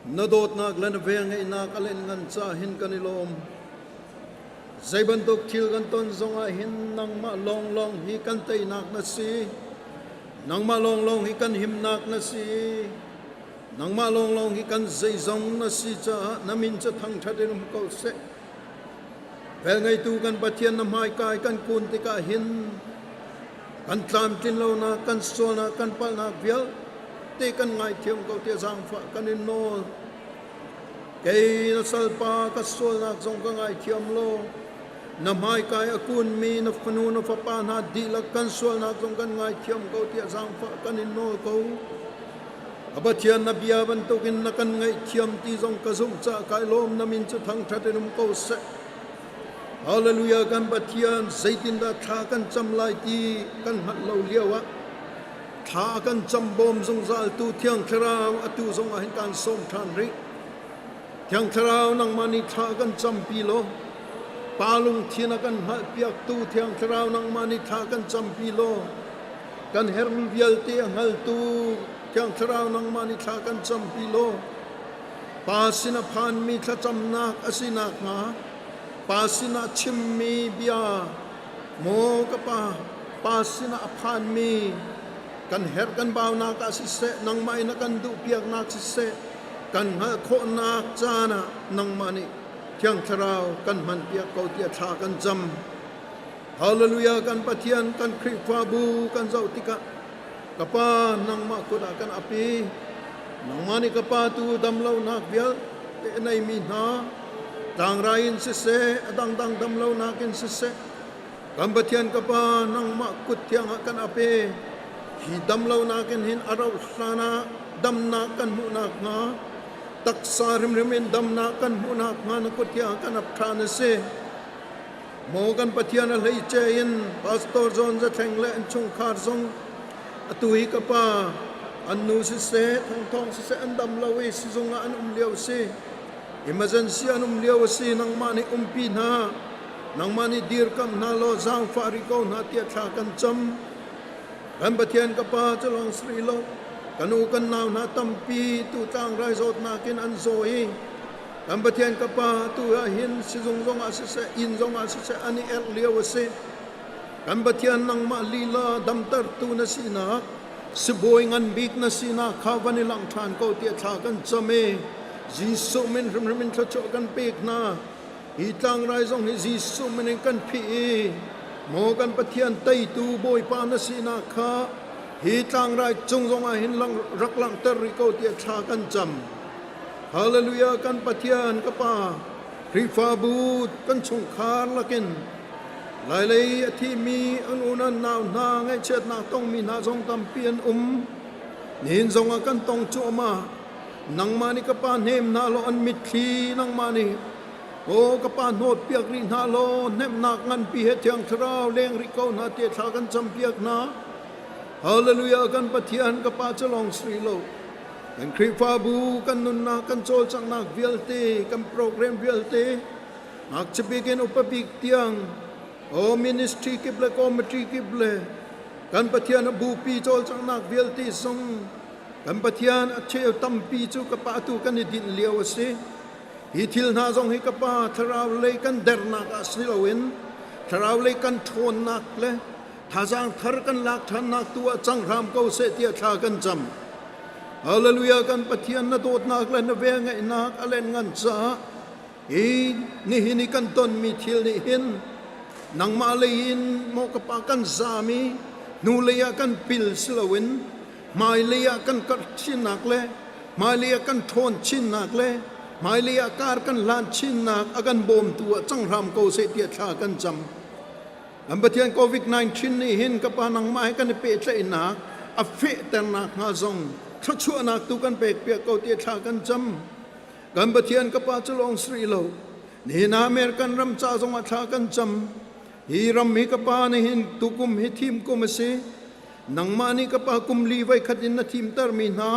Na dawtnak le na velngeihnak a len ngan ca hin kan i lawm. Zei bantuk thil kan ton zongah hin nangmah lawnglawng hi kan teinak na si. Nangmah lawnglawng hi kan himnak na si. Nangmah lawnglawng hi kan zeizong na si caah na min cu thangṭhat in um ko seh. Velngeitu kan Pathian na hmaika i kan kun tikah hin kan tlamtlin lonak, kan sualnak, kan palhnak vialte kan ngaithiam ko tiah zaangfah kan in nawl. Kei na salpa ka sualnak zong ka ngaithiam law, na hmaika i a kunmi na fanu na fapa hna dihlak kan sualnak zong kan ngaithiam ko tiah zaangfah kan in nawl ko. A Pathian na bia bantukin na kan ngaihthiam ti zong ka zumh caah kai lawm na min cu thangṭhat in um ko seh. Hallelujah kan Pathian zeitindah thla kan cam lai ti kan hngalh lo lio ah thla kan cam bawm zungzal tu Thiang Thlarau atu zong ah hin kan sawm ṭhan rih. Thiang Thlarau nangmah nih thla kan campi law Pa lungthin a kan hngalhpiaktu Thiang Thlarau nangmah nih thla kan campi law Kan herhmi vialte a hngaltu Thiang Thlarau nangmah nih thla kan campi law Pa sin a phanmi thlacamnak a si nakhnga Pa sinah chimmi bia maw ka Pa, Pa sinah a phanmi kan herh kan baunak ah siseh nangmah in a kan duhpiaknak siseh kan hngalh khawhnak caan ah nangmah nih Thiang Thlarau kan hmanpiak ko tiah thla kan cam. Hallelujah kan Pathian kan Khrihfabu kan zoh tikah ka pa nangmah kut ah kan ap i nangmah nih ka pa tu damlonak vialte a neimi hna tlangrai in siseh a dangdang damlonak in siseh kan Pathian ka pa nangmah kut thiang ah kan ap i hi damlonak in hin a rauh hlan ah damnak kan hmuhnak hnga taksa hrimhrim in damnak kan hmuhnak hnga na kut thiang ah kan ap ṭhan a si. Maw kan Pathian a hleice in Pastor John Zathleng le an chungkhar zong atu hi ka pa an nu siseh thongthong siseh an dam lo i sizung ah an um lio si emergency an um lio a si nangmah nih umpi hna nangmah nih dirkamh hna law zaangfah rih ko hna tiah thla kan cam kan Pathian ka pa cu lawng si rih lo kan u kan nau hna tampi tu tlangrai zawtnak in an zaw i Kan Pathian ka Pa tu ah hin sizung zong ah siseh inn zong ah siseh an i erh lio a si. Kan Pathian nangmah lila damtertu na sinak sibawi ngan bik na sinak kha van i langh ṭhan ko tiah thla kan cam i Jesuh min hrimhrim in thluachuah kan pek hna. Hi tlangrai zong hi Jesuh min in kan phih i maw kan Pathian teitu Bawipa na sinak kha hi tlangrai cung zong ah hin rak langhter rih ko tiah thla kan cam. Hallelujah kan Pathian ka Pa Khrihfabu kan chungkhar lakin lailei a thimi an unan nau hna ngaihchiatnak tongmi hna zong tampi an um nihin zong ah kan tong cuahmah nangmah nih ka pa hnem hna law an mitthli nangmah nih aw ka pa hnawt piak rih hna law hnemhnak nganpi he thiang thlarau leng rih ko hna tiah thla kan cam piak hna Hallelujah kan Pathian ka pa cu lawng si lo Kan Khrihfabu kan nunnak kan cawlcanghnak vialte kan program vialte ngakchia bik in upa bik tiang o ministry kip le committee kip le kan Pathian a bupi cawlcanghnak vialte zong kan Pathian a cheu tampi cu ka pa tu kan i dinh lio a si. Hi thil hna zong hi ka pa thlarau lei kan dernak ah si loin thlarau lei kan ṭhawnnak le thazaang thar kan lak ṭhannak tu ah cang hram ko seh tiah thla kan cam. Hallelujah kan Pathian na dawtnak le na velngeihnak a len ngan caah hi nihin i kan tonmi thil nih hin nangmah lei in maw ka pa kan zaam i hnulei ah kan pil si loin hmailei ah kan karh chinnak le hmailei ah kan ṭhawn chinnak le hmailei ah kar kan hlan chinnak a kan bawmtu ah cang hram ko seh tiah thla kan cam. Kan Pathian COVID-19 nih hin ka pa nangmah he kan i pehtlaihnak a fehternak hnga zong thluachuahnak tu kan pek piak ko tiah thla kan cam. Kan Pathian ka pa cu lawng si lo. Nihin American ram ca zong ah thla kan cam. Hi ram hi ka pa nih hin tukum hi thim kum a si. Nangmah nih ka pa kum li voi khat in na thimtermi hna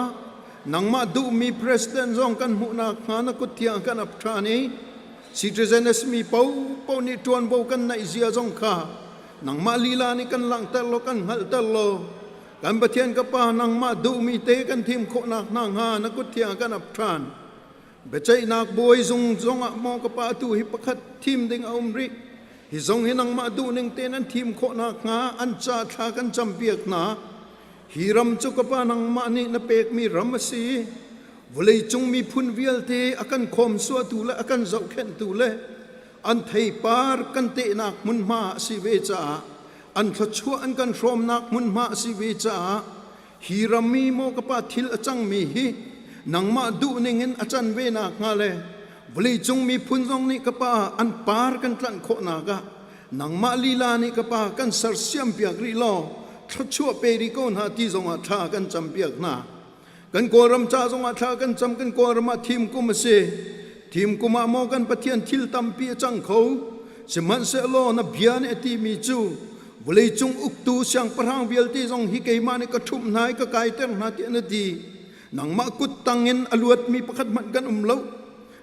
nangmah duhmi president zong kan hmuhnak hnga na kut thiang kan ap ṭhan i Citizen a simi paohpaoh nih ṭuanvo kan neih zia zong kha Nangmah lila nih kan langhter law kan hngalhter law kan Pathian ka Pa nangmah duhmi te kan thim khawhnak hna hnga na kut thiang kan ap ṭhan. Biaceihnak bawi zung zongah maw ka Pa atu hi pakhat thim ding a um rih. Hi zong hi nangmah duhning tein an thim khawhnak hnga an ca thla kan campiak hna. Hi ram cu ka Pa nangmah nih na pekmi ram a si. Vawleicung miphun vialte a kan khawmsuahtu le a kan zohkhenhtu le an theipar kan tehnak hmunhma a si ve caah an thluachuah an kan hrawmnak hmunhma a si ve caah hi ram i maw ka pa thil a cangmi hi nangmah duhning in a can ve nak hnga le vawleicung miphun zong nih ka pa an par kan tlanh khawhnak ah nangmah lila nih ka pa kan sersiam piak rih law thluachuah pe rih ko hna ti zongah thla kan cam piak hna. Kan Kawlram ca zongah thla kan cam. Kan Kawlram ah thim kum a si. Thim kum ah maw kan Pathian thil tampi a cang kho. Sihmanhsehlaw na bia nih a timi cu vawleicung uktu siangpahrang vialte zong hi keimah nih ka ṭhumh hna i ka kaiter hna tiah na ti. Nangmah kut tangin a luatmi pakhat hmanh kan um lo.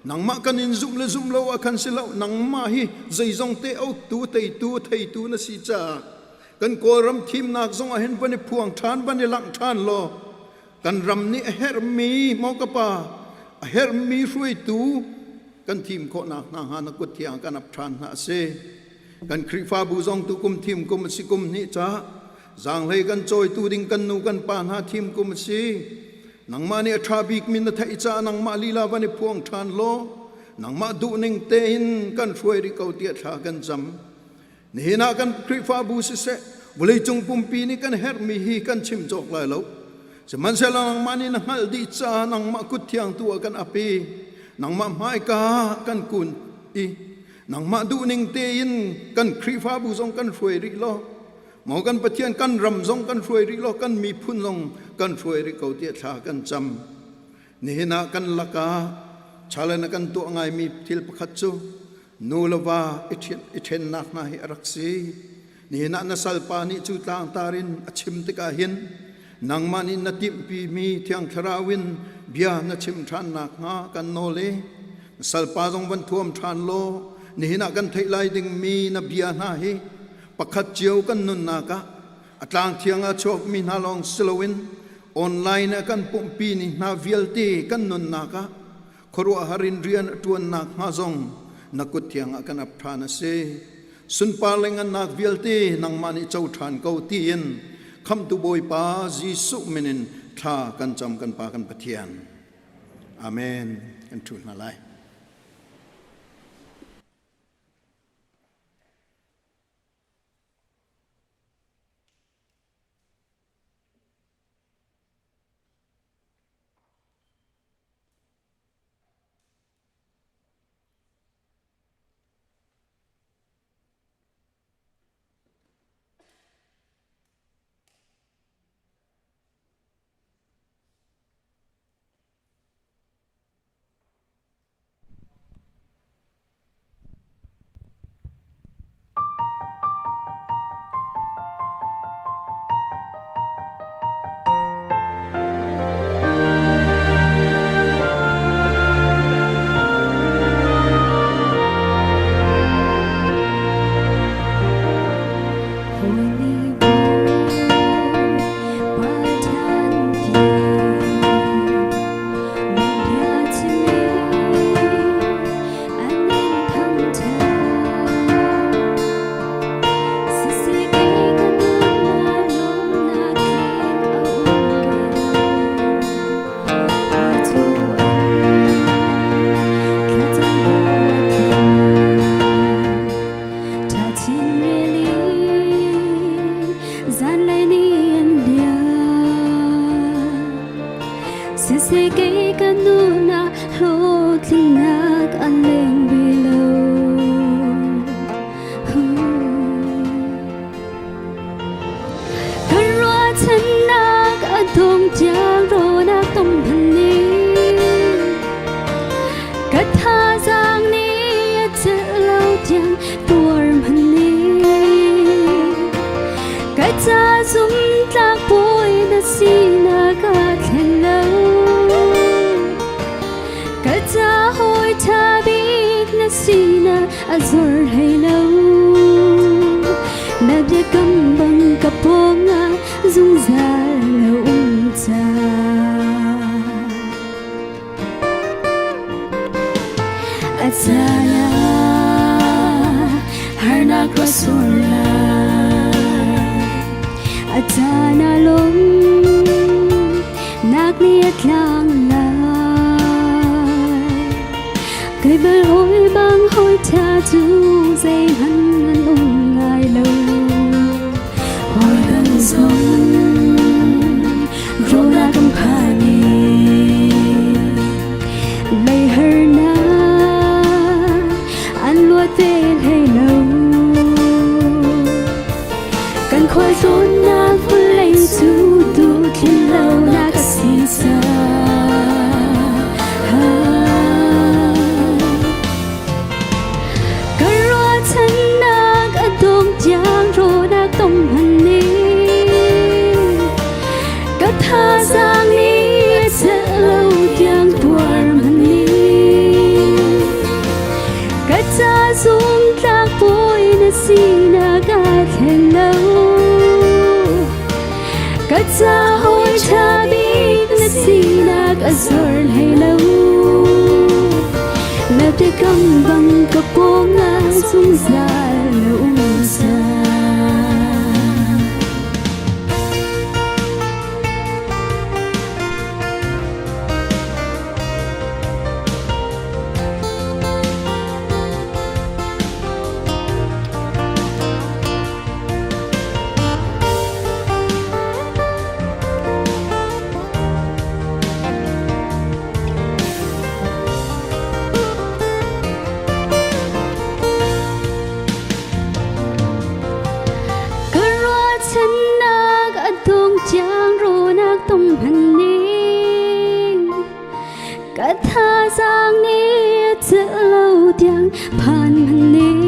Nangmah kan in zumh le zumh lo ah khan si lo. Nangmah hi zeizong te a uktu, teitu, theitu na si caah kan Kawlram thimnak zong ah hin van i phuang ṭhan, van i langh ṭhan law kan ram nih a herhmi maw ka pa a herhmi hruaitu kan thim khawhnak hna hnga na kut thiang kan ap ṭhan hna a si. Kan Khrihfabu zong tu kum thim kum a si kum hnih ca zaanghlei kan cawitu ding kan nu kan pa hna thim kum a si. Nangmah nih a ṭha bik min na theih caah nangmah lila van i phuang ṭhan law nangmah duhning tein kan hruai rih ko tiah thla kan cam. Nihin ah kan Khrihfabu siseh, vawleicung pumpi nih kan herhmi hi kan chim cawk lai lo. Sihmanhsehlaw nangmah nih na hngalh dih caah nangmah kut thiang tu ah kan ap i nangmah hmaika kan kun i nangmah duhning tein kan Khrihfabu zong kan hruai rih law, maw kan Pathian kan ram zong kan hruai rih law, kan miphun zong kan hruai rih ko tiah thla kan cam. Nihin ah kan lakah challenge a kan tuah ngaimi thil pakhat cu nu le va i ṭhennak hna hi a rak si. Nihin ah na salpa nih cu tlangtar in a chim tikah hin nangmah nih na timhpimi Thiang Thlarau in bia na chim ṭhan nakhnga kan nawl i na salpa zong van thuam ṭhan law nihin ah kan theih lai dingmi na bia hna hi pakhat cio kan nunnak ah a tlang thiang ah chuakmi hna lawng si loin online ah kan pumhpi ni hna vialte kan nunnak ah khuaruahhar in rian a ṭuannak hnga zong na kut thiang ah kan ap ṭhan a si. Sunpar le ngannak vialte nangmah nih co ṭhan ko tiin Khamhtu Bawipa Jesuh min in thla kan cam kan Pa kan Pathian. Amen. Kan ṭhu hna lai. biakam bang ka pawngah zungzal na um ca. A caan ah harnak ka sur lai. A caan ah lung nak nih a tlang lai. Kai bal hawi bang hawi ṭha cu zeihmanh an um lai lo. Hawi dang zong rawlnak kan phan i lei harnak an luat ve hlei lo. Kan khualtlawnnak vawlei cu duhtlin lonak a si caah. Ka ruahchannak a dong tiang rawhnak tong hman ning ka thazaang nih a celh lo tiang tuar hman ning ka ca zumtlak bawi na sinak aa thleng lo ka ca hawi ṭha bik na sinak a zor hlei lo na biakam bang ka pawngah zungzal na um cang. Ka ruahchannak a dong tiang ruahnak tong hman ning Ka thazaang nih a celh lo tiang phan hman ning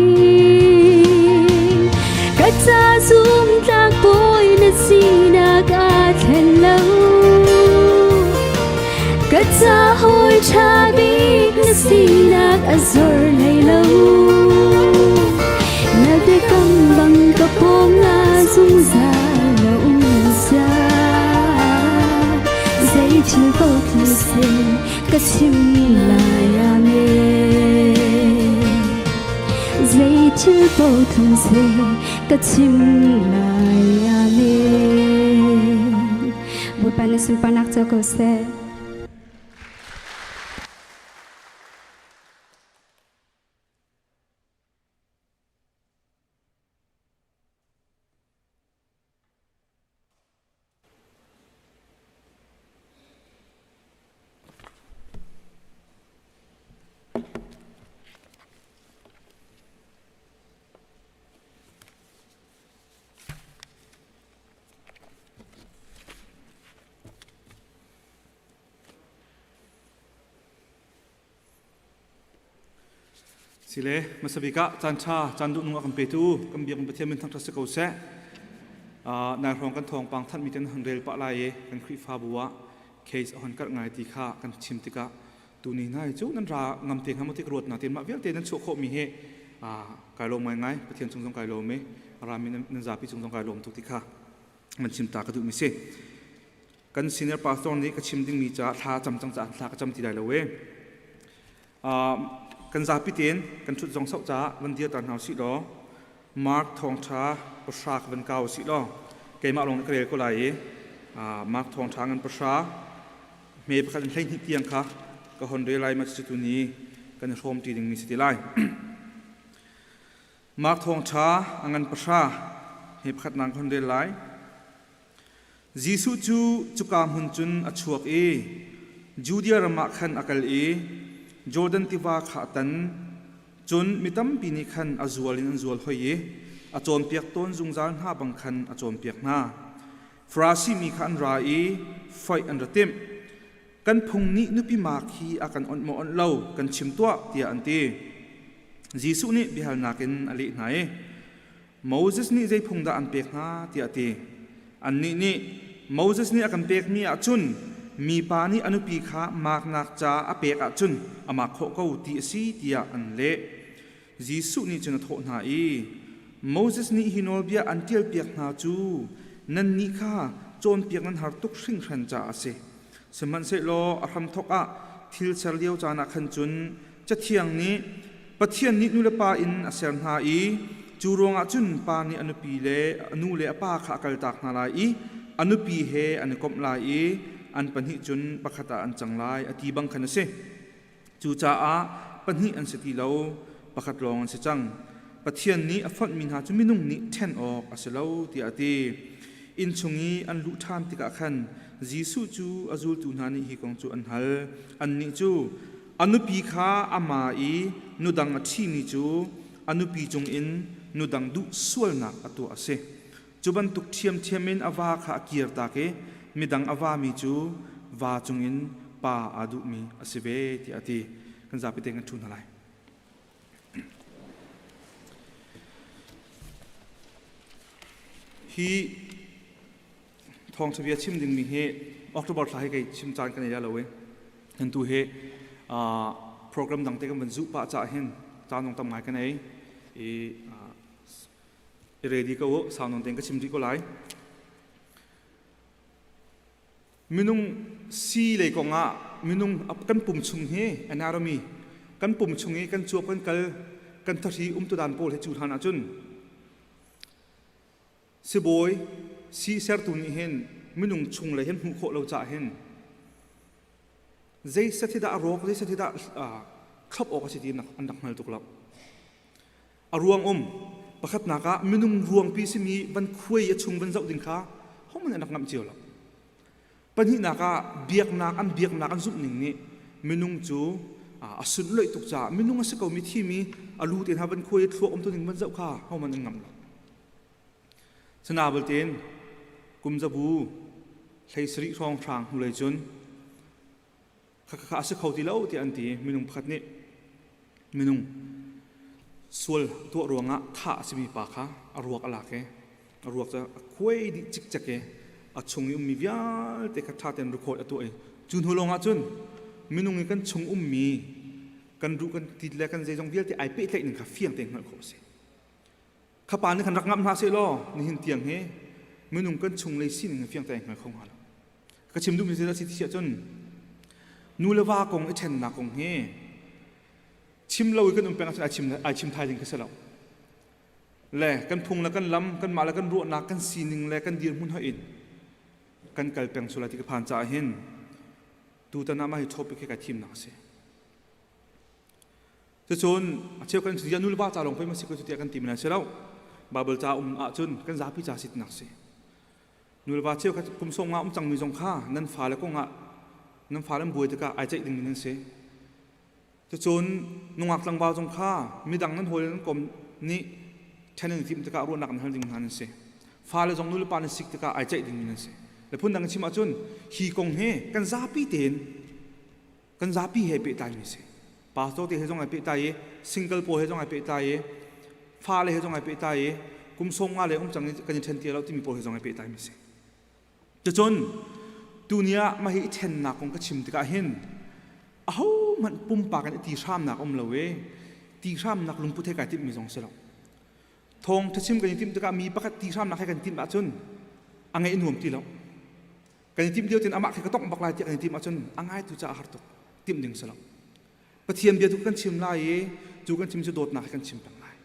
Ka ca zumtlak bawi na sinak aa thlen lo Ka ca hawi ṭha bik na sinak a zor hlei lo Na biakam bang ka pawngah zungzal na um sia Zei thil paoh thil sin ka chim lai amen Zei thil paoh thil sin ka chim lai amen Bawipa na sunparnak co ko seh. Sile hmasabik ah caan ṭha caan duhnung a kan petu kan biak Pathian min thangṭhat si ko seh. Nai hrawng kan thawngpang thanhmi ten han rel pah lai i kan Khrihfabu ah case a hon karh ngai ti kha kan chim tikah tuni hna hi cu nan ra ngam te hnga maw ti ka ruat na tin mah vialte nan chuah khawhmi hi kai lawm ngaingai Pathian cung zong kai lawm i rami nan zapi cung zong kai lawm tuk ti kha man chim ta ka duhmi si. Kan senior pastor nih ka chim dingmi caah thla cam cang caah thla ka cam ti lai lo e. Kan zapi tein kan ṭhut zong soh caah van dir ta hna usih law Mark thawngṭha pahra ka van kau usih law keimah lawng nih ka rel ko lai i Mark thawngṭha ngan pahra hme pakhat in 12 tiang kha ka hon rel lai ma cucu tuni kan i hrawm ṭi dingmi si ti lai. Mark thawngṭha a ngan pahra hme pakhat nang ka hon rel lai. Jesuh cu cuka hmun cun a chuak i Judea ram ah khan a kal i Jordan tiva kha a tan. Cun mi tampi nih khan a zual in an zual hoi i a cawnpiak tawn zungzal hna bang khan a cawnpiak hna. Farasi mi kha an ra i foih an ra timh. Kan phung nih nupi mak hi a kan onh maw onh lo kan chim tuah tiah an ti. Jesuh nih biahalnak in a leh hna i, Moses nih zei phung dah an pek hna tiah a ti. Annih nih Moses nih a kan pekmi ahcun mipa nih a nupi kha maknak ca a pek ahcun a mak khawh ko ti a si tiah an leh. Jesuh nih cun a thawh hna i, Moses nih hi nawlbia an ṭialpiak hna cu nannih kha cawnpiak nan har tuk hringhran caah a si. Sihmanhsehlaw a hramthawk ah thil ser lio caan ah khan cun Cathiang nih Pathian nih nu le pa in a ser hna i cu ruangah cun pa nih a nupi le a nu le a pa kha a kaltak hna lai i a nupi he an i komh lai i an pahnih cun pakhat ah an cang lai a ti bang khan a si. Cucaah pahnih an si ti lo, pakhat lawng an si cang. Pathian nih a fonhmi hna cu minung nih ṭhen awk a si lo tiah a ti. Inn chung i an luh ṭhan tikah khan Jesuh cu a zultu hna nih hi kong cu an hal. Annih cu a nupi kha a ma i nudang a ṭhimi cu a nupi cungin nudang duh sualnak a tuah a si. Cu bantuk ṭhiamṭhiam in a va kha a kirtak i midang a vami cu va cungin pa aa duhmi a si ve tiah a ti. Kan zapi te kan ṭhu hna lai. Hi thawngṭha bia chim dingmi hi October thla hi kei chim caan kan ei lo i nan tu hi program dang te kan van zuh pah caah hin caan dong tam ngai kan ei i i ready ko u sau nawn tein ka chim rih ko lai. Minung si lei kong ah minung kan pum chung hi anatomy kan pum chung i kan cuap kan kal kan thahri umtu dan pawl hi cu hlan ahcun sibawi si sertu nih hin minung chung lei hin hmuh khawh lo caah hin zei set hi dah a rawk zei set hi dah thlop awk a si ti an rak hngal tuk lo. A ruang um pakhatnak ah minung ruangpi simi van khuai a chung van zoh ding kha hohmanh an rak ngamh cio lo. Pahnihnak ah biaknak an biaknak an zumh ning nih minung cu a sunloih tuk caah minung a si komi thimi a lu te hna van khuai i thluak um tu ning van zoh kha hohmanh an ngamh lo. Sana belte kum zabu hlei sarih hrawng hrang hnulei cun Khakha a si kho ti lo tiah an ti. Minung pakhat nih minung sual tuah ruangah thah a simi pa kha a ruak a lak i a ruak cu a khuai dih cikcek i a chung i ummi vialte kha ṭha tein record a tuah i cu hnu lawngah cun minung i kan chung ummi kan ruh kan tit le kan zeizong vialte ai pehtlaih ning kha fiang tein hngalh khawh a si. Kha pa nih khan rak ngamh hna seh law nihin tiang hi minung kan chunglei sining hi fiang tein hngal kho hnga lo. Ka chim duhmi cu a si ti ahcun nu le va kong i ṭhennak kong hi chim lo i kan um peng ahcun ai chim ai chim thai ding kha si lo. Le kan phung le kan lam kanmah le kan ruahnak kan sining le kan dirhmun hoih in kan kal peng sual lai ti ka phan caah hin tutan ah mah hi topic hi kai thimnak a si. Cucun a cheu kan nu le va ca lawng pei ma si ko tiah kan ti men si lo. Bible ca um ahcun kan zapi ca si tinak si. Nu le va cheu kha kum sawm nga um cangmi zong kha nan fale kong ah nan fale an buai tikah ai ceih dingmi nan si. Cucun nungak tlangval zong kha midang nan hawi nan kom nih ṭhen an timh tikah ruahnak nan hal ding hna nan si. Fale zong nu le pa nan sik tikah ai ceih dingmi nan si. Le phundang in chim ahcun hi kong hi kan zapi tein kan zapi he pehtlaimi si pastor te he zong ai pehtlai i single pawl he zong ai pehtlai i fale he zong ai pehtlai i kum sawm nga le um cang i kan i ṭhen ti lo timi pawl he zong ai pehtlaimi si cucun tuni ah mah hi i ṭhennak kong ka chim tikah hin ahohmanh pumpak in i ti hramnak um lo i ti hramnak lungput he kai timhmi zong si lo thawng ṭhachim kan i timh tikah mi pakhat ti hramnak he kan timh ahcun a ngaih nuam ti lo Kan i timh lio tin amah khi ka tongh bak lai tiah kan i timh ahcun a ngaitu caah a har tuk. Timh ding si lo. Pathian bia tu kan chim lai i cu kan chim cu dawtnak he kan chim peng lai.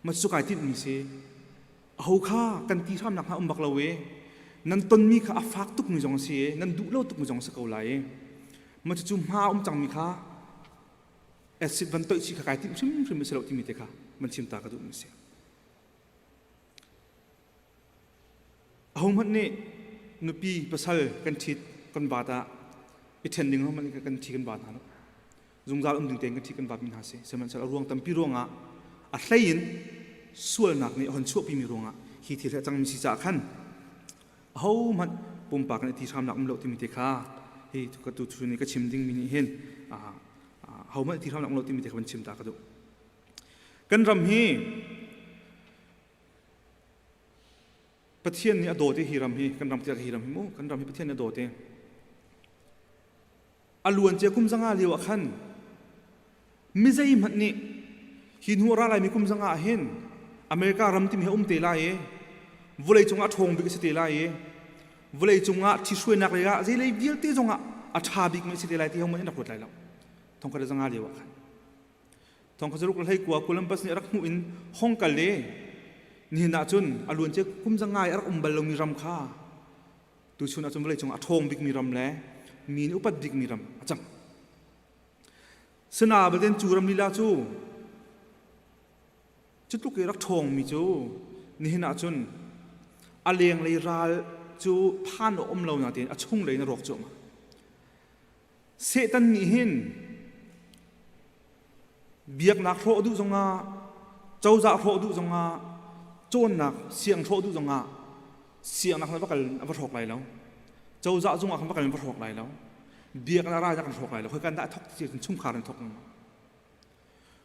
Ma cu kai timhmi si. Aho kha kan ti hramnak hna um bak lo i nan tonmi kha a fak tukmi zong a si i nan duh lo tukmi zong a si ko lai i ma cucu hma um cangmi kha acid van toih chih kha kai timh hrimhrim a si lo timi te kha van chim ta ka duhmi si. Ahohmanh nih nupi pasal kan ṭhit kan vat ah i ṭhen ding hohmanh nih kan ṭhi kan vat hna lo. Zungzal um ding tein kan ṭhi kan vatmi hna si. Sihmanhsehlaw a ruang tampi ruangah a hlei in sualnak nih a hon chuahpimi ruangah hi thil hi a cangmi si caah khan ahohmanh pumpak in i ti hramnak um lo timi te kha hi ka tu chun i ka chim dingmi nih hin ahohmanh i ti hramnak um lo timi te kha van chim ta ka duh. Kan ram hi Pathian nih a dawt i hi ram hi kan ram tiah hi ram hi mu kan ram hi Pathian nih a dawt i a luan cia kum zanga lio ah khan mi zeihmanh nih hi hnu a ra laimi kum zanga ah hin America ram timi hi um te lai i vawlei cungah ṭhawng bik a si te lai i vawlei cungah ṭhihruainak lei ah zeilei vialte zongah a ṭha bikmi a si te lai ti hohmanh in rak ruat lai lo. 1500 lio ah khan. 1621 Columbus nih a rak hmuh in hong kal i nihin ah cun a luancia kum zangai a rak um bal lomi ram kha tuchun ah cun vawlei cungah a ṭhawng bikmi ram le mi nih upat bikmi ram a cang. Sina baten cu ram lila cu cutluk i rak ṭhawngmi cu nihin ah cun a lenglei ral cu phan a um lo nain a chunglei in a rawk cuahmah. Satan nih hin biaknak hrawh duh zongah cozah hrawh duh zongah cawnnak siang hrawh duh zongah siangnak na va kal a va hrawk lai lo. Cozah zungah khan va kal in va hrawk lai lo. Biaknak ral kan hrawk lai lo. Khoi kan dah thok ti cun chungkhar in thok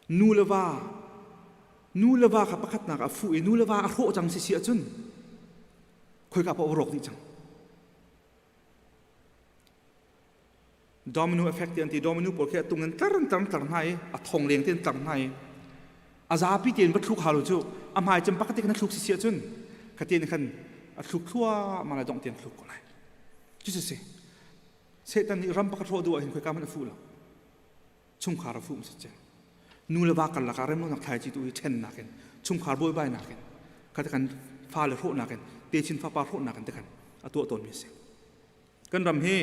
Nu le va nu le va kha pakhatnak a fuh i nu le va a hrawh cang si si ahcun khoika paoh rawk dih cang. Domino effect ti an ti. Domino pawl khi a tung in tlar in tlar tlar hna i a thong leng tein tlar hna i a zapi tein va thluk hau lo cu a hmai cem pakhat te khan a thluk si si ahcun khatin khan a thluk thluahmah lai dongh tiang thluk ko lai. Cu si. Satan nih ram pakhat hrawh duh ahhin khoika hmanh a fuh lo. Chungkhar a fuh si cem. Nu le va karlak ah remlonak thlaici tu i ṭhennak in chungkhar buaibainak in kha kan fale hrawhnak in techin fapa hrawhnak in te khan a tuah tawnmi a si. Kan ram hi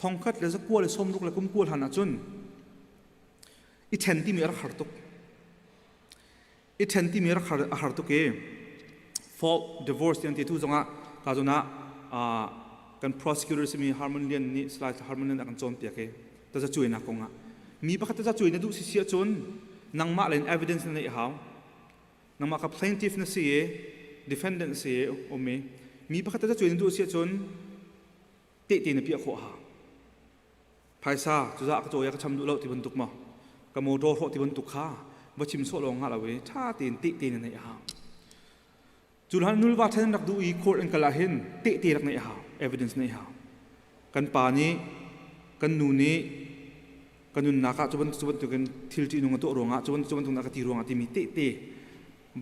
1960 hlan ahcun i ṭhen timi a rak har tuk. I ṭhen timi a rak har, a har tuk i fault divorce ti an ti tu zongah ka zawn ah kan prosecutor simi Harmon Lian nih Salai Harmon Lian a kan cawnpiak i tazacuainak kong ah mi pakhat tazacuai na duh si si ahcun nangmah len evidence na neih a hau. Nangmah kha plaintiff na si i defendant si i um i mi pakhat ta cuai na duh si ahcun tehte na piah khawh ha. Phaisa cuza ka cawi ka cham duh lo ti bantuk maw ka motor hrawh ti bantuk kha va chim sawh lawng ngah lo i ṭha tein tehte na neih a hau. Cu hlan nulva ṭhen rak duh i court an kal ah hin tehte rak neih a hau, evidence neih a hau. Kan pa nih kan nu nih ka nunnak ah cu bantukin thil ṭihnung a tuah ruangah cu bantuk na ka ti ruangah timi tehte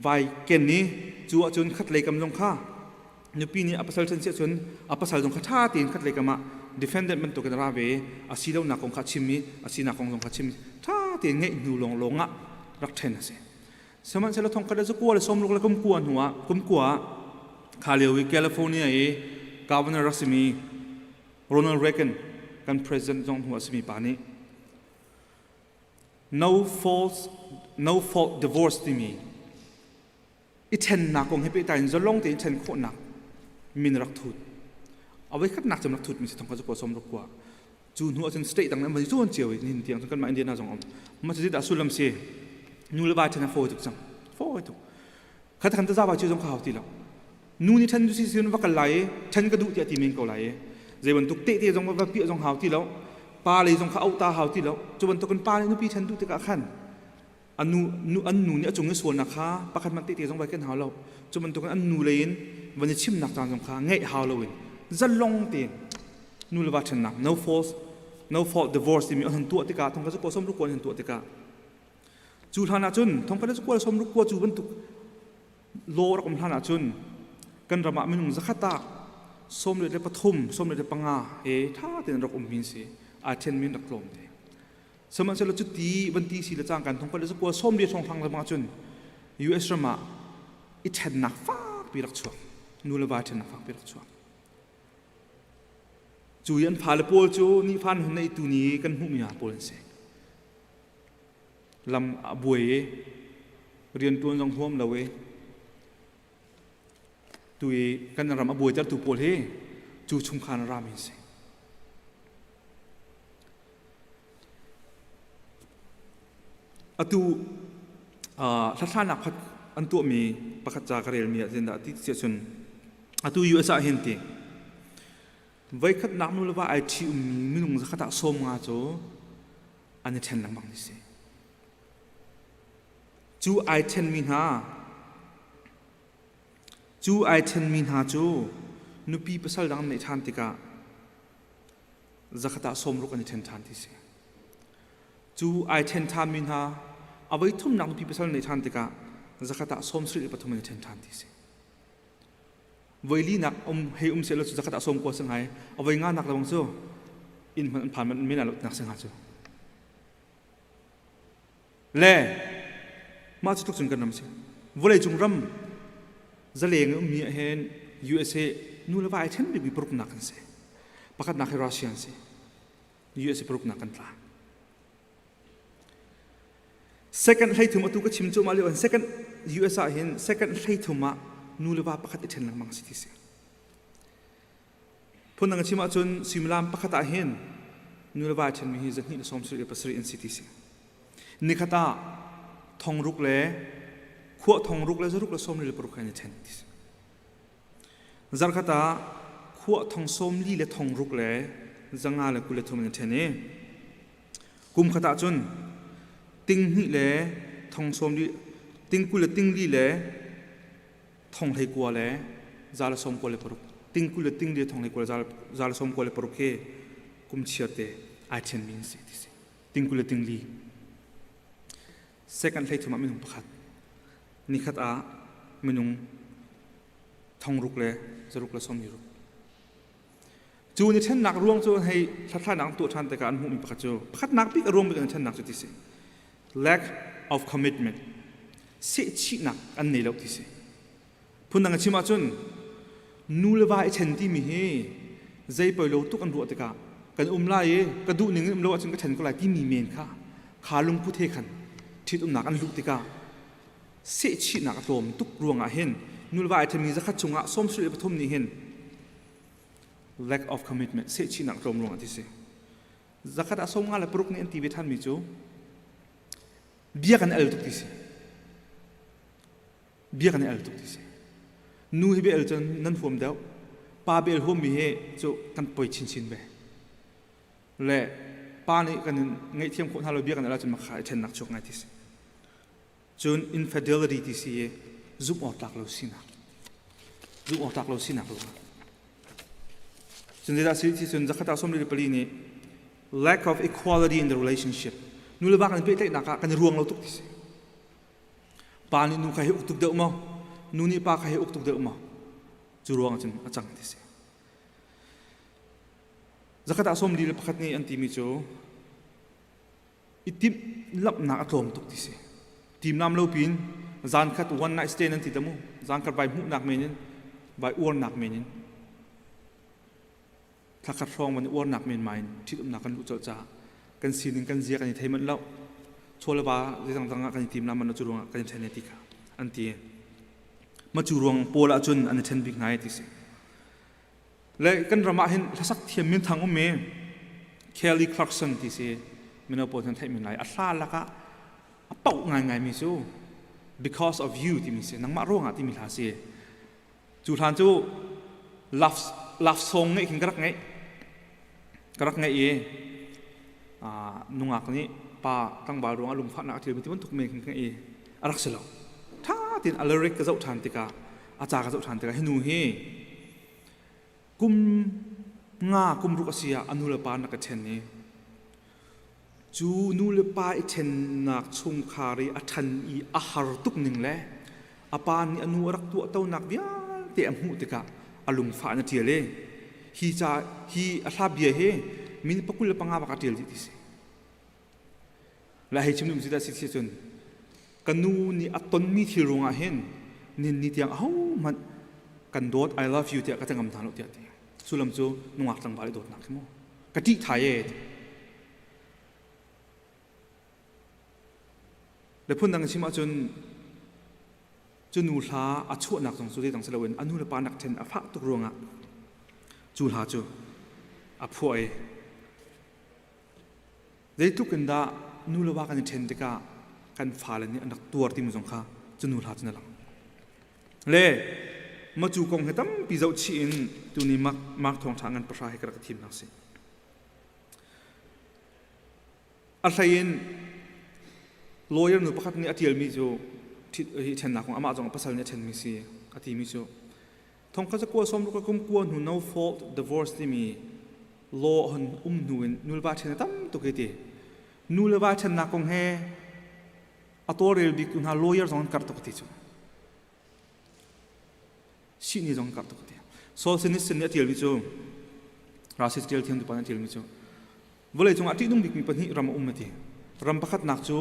vai ken i cu ahcun khatlei kam zong kha nupi nih a pasal ṭhen si ahcun a pasal zong kha ṭha tein khatlei kam ah defendant bantukin a ra ve a si lonak kong kha chim i a sinak kong zong kha chim ṭha tein ngeih hnu lawnglawng ah rak ṭhen a si. Sihmanhsehlaw thongkhat le zakua le sawmruk le kum kua hnuah kum kua ah kha lio i California i governor rak simi Ronald Reagan kan president zong hnu a simi pa nih no fault no fault divorce timi i ṭhennak kong he pehtlai in zalong tein ṭhen khawhnak min rak thut. A voikhatnak cem rak thutmi si thongkhat zakua sawmruk kua. Cu hnu ahcun state dang an van i cawn cio i nihin tiang cun kanmah Indiana zong um. Mah cu zeidah sullam si? Nu le va ṭhen a fawi tuk cang. Fawi tuk. Khat khan taza va cu zong ka hau ti lo. Nu nih ṭhen si sin va kal lai i ṭhen ka duh tiah ti men ko lai i zei bantuk tehte zong va piah zong hau ti lo. Pa lei zong kha auh ta hau ti lo. Cu bantukin pa nih nupi ṭhen duh tikah khan an nu nu an nu nih a cung i sualnak kha pakhat hmanh tehte zong vai ken hau lo. Cu bantukin an nu lei in van i chimnak caan zong kha ngeih hau loin zalong tein nu le va ṭhennak no false no fault divorce timi an hun tuah tikah thongkhat cu sawm ruk an hun tuah tikah cu hlan ah cun thongkhat cu 69 cu bantuk law rak um hlan ah cun kan ram ah minung zakhat ah 13 75 he ṭha tein rak um mi si aa ṭhen mi rak tlawm te. Sihmanhsehlaw cuti van ti si le cangkan thongkhat le zakua 40 hrawnghrang ram ah cun US ram ah i ṭhennak fakpi rak chuak, nu le va ṭhennak fakpi rak chuak. Cu i an fale pawl cu nifan hun nei tu ni kan hmuhmi hna pawl an si. Lam a buai i rianṭuan zong huam lo i tu i kan ram a buaitertu pawl hi cu chungkhar rami an si. Atu hlathlainak khat an tuahmi pakhat ca ka relmi ah zeitindah ti si ahcun atu US ah hin ti voikhatnak nu le va ai ṭhi ummi minung zakhat ah 50 cu an i ṭhen lengmang ti si. Cu ai ṭhenmi hna cu ai ṭhenmi hna cu nupi pasal dang an neih ṭhan tikah zakhat ah 60 an i ṭhen ṭhan ti si. Cu ai ṭhen ṭhanmi hna a voi thumnak nupi pasal neih ṭhan tikah Zakhat ah 73 in ṭhen ṭhan ti si. Voi li nak um hei um seh law cu zakhat ah 90 si ngai. A voi nga nak lawng cu inn hmanh an phan men ah lo nak si hnga cu. Le mah cu tluk cun kan ram si. Vawleicung ram zaleng ummi ah hin USA nu le va ai ṭhen bikmi paruknak kan si. Pakhatnak hi Russia an si. USA paruknak kan tla. Second hleithum atu ka chim cu mah lio second US ah hin second hleithum ah nu le va pakhat i ṭhen lengmang si ti si. Phundang chim ahcun suimilam pakhat ah hin nu le va ṭhenmi hi 277 an si ti si. Nikhat ah thongruk le khua thongruk le zaruk le 46 an i ṭhen ti si. Zarkhat ah khua thong 40 le thongruk le 523 an i ṭhen i kum khat ah cun ting hnih le thong sawm li ting kul le ting li le thong hlei kua le za le sawm kua le paruk ting kul le ting li thong hlei kua le za le sawm kua le paruk hi kum chiar te ai ṭhen mi an si ti si ting kul le ting li second hlei thum ah minung pakhat nikhat ah minung thong ruk le zaruk le sawm li ruk cu ni ṭhennak ruang cu hei hlathlainak tuah ṭhan tikah an hmuhmi pakhat cu pakhatnak bik a ruang bik an ṭhennak cu ti si lack of commitment sehchihnak an nei lo ti si phundang a chim ahcun nu le va i ṭhen timi hi zei poi lo tuk an ruah tikah kan um lai i ka duh ning in um lo ahcun ka ṭhen ko lai timi men kha kha lungput he khan ṭhitumnak an luh tikah sehchihnak a tlawm tuk ruangah hin nu le va ai ṭhenmi zakhat chungah 73 nih hin lack of commitment sehchihnak tlawm ruangah ti si zakhat ah 56 nih an ti ve ṭhanmi cu bia kan el tuk ti si bia kan el tuk ti si nu hi bia el cun nan huam deuh pa bia el huammi hi cu kan poi chinchin ve le pa nih kan ngaihthiam khawh hna lo bia kan el ahcun makha i ṭhennak chuak ngai ti si cun infidelity ti si i zumh awk tlak lo sinak zumh awk tlak lo sinak ruangah cun zeidah si ti cun zakhat ah 44 nih lack of equality in the relationship nu le va kan pehtlaihnak ah kan i ruang lo tuk ti si pa nih nu kha hi uk tuk deuh maw nu nih pa kha hi uk tuk deuh maw cu ruang cun a cang ti si zakhat ah 41 nih an timi cu i timh lamhnak a tlawm tuk ti si timlam lo pin zan khat one night stand an ti ta mu zan khat vai hmuhnak men in vai uarnak men in thla khat hrawng van i uarnak men ma in ṭhitumnak kan luh colh caah kan sining kan zia kan i thei manh lo chaw le va zeidang dang ah kan i tim la man cu ruangah kan i ṭhen ti kha an ti ma cu ruang pawl ah cun an i ṭhen bik hna ti si Le kan ram ah hin hlasak thiam minthang um i Kelly Clarkson ti si mino pawl nan theih men lai a hla lakah a pauh ngaingai mi cu Because of You timi si nangmah ruangah timi hla si cu hlan cu love love song ngeih khin ka rak ngeih ka rak ngeih i nungak nih pa tlangval ruangah lungfahnak a ṭialmi ti bantuk men khin ka ngeih i a rak si lo ṭha tein a lyric ka zoh ṭhan tikah a ca ka zoh ṭhan tikah hi nu hi kum nga kum ruk a si ah a nu le pa na ka ṭhen i cu nu le pa i ṭhennak chungkhar i a ṭhan i a har tuk ning le a pa nih a nu a rak tuahtonak vialte a hmuh tikah a lungfah in a ṭial i hi ca hi a hla bia hi min 25 bak a ṭial dih ti si la hei chim dum si dah si si cun ka nu nih a tonmi thil ruangah hin nin ni tiang ahohmanh kan dawt I love you tiah ka tengam hna lo tiah ti sullam cu nungak tlangval i dawtnak khi mu ka ṭih thai e le phundang chim ahcun cu nu hla a chuahnak zong cu zeidang si loin a nu le pa nak ṭhen a fah tuk ruangah cu hla cu a phuah i Zeitluk in dah nu le va kan i ṭhen tikah kan fale nih an rak tuar timi zong kha cu nu hla cun a lang. Le macu kong hi tampi zohchih in tuni Mark, Mark Thawngṭha ngan pahra hi ka rak thimnak si. A hlei in lawyer nu pakhat nih a ṭialmi cu hi ṭhennak kong amah zong a pasal nih a ṭhenmi si a timi cu thongkhat zakua sawmruk a kum kua hnu no fault divorce timi law hon um hnu in nulva ṭhen a tam tuk hi ti nu le va ṭhennak kong he A tawlrel bik tu hna lawyer zong an karh tuk ti cu. Sihni zong an karh tuk ti. Solzhenitsyn nih a tialmi cu Russia tial thiam tu pa nih a tialmi cu vawlei cungah ṭihnung bikmi pahnih ram a um a ti. Ram pakhatnak cu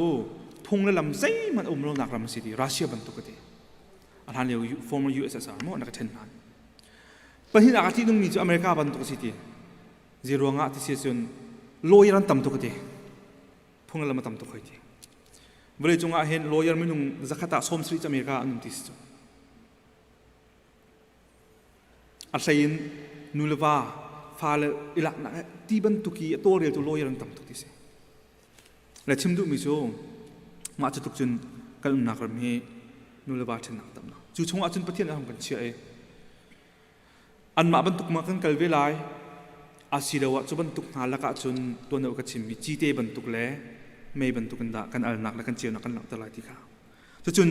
phung le lam zeihmanh a um lonak ram a si ti Russia bantuk a ti. A hlan lio former USSR maw an rak i ṭhen hlan. Pahnihnak a ṭihnungmi cu America bantuk a si ti. Zeiruangah ti si cun lawyer an tam tuk a ti. Phung le lam a tam tuk hoi ti. Vawlei cungah hin lawyer minung zakhat ah 70 cu America an um ti si cu. A hlei in nu le va fale i laknak ti bantuk i a tawlreltu lawyer an tam tuk ti si. Le chim duhmi cu mah cu tuk cun kan umnak ram hi nu le va ṭhennak tamnak. Cu chungah cun Pathian a hung kan chiah i anmah bantuk ma kan kal ve lai asiloah cu bantuk hna lakah cun tuan deuh ka chimmi cite bantuk le mei bantuk in dah kan alnak le kan ceunak kan langhter lai ti kha. Cucun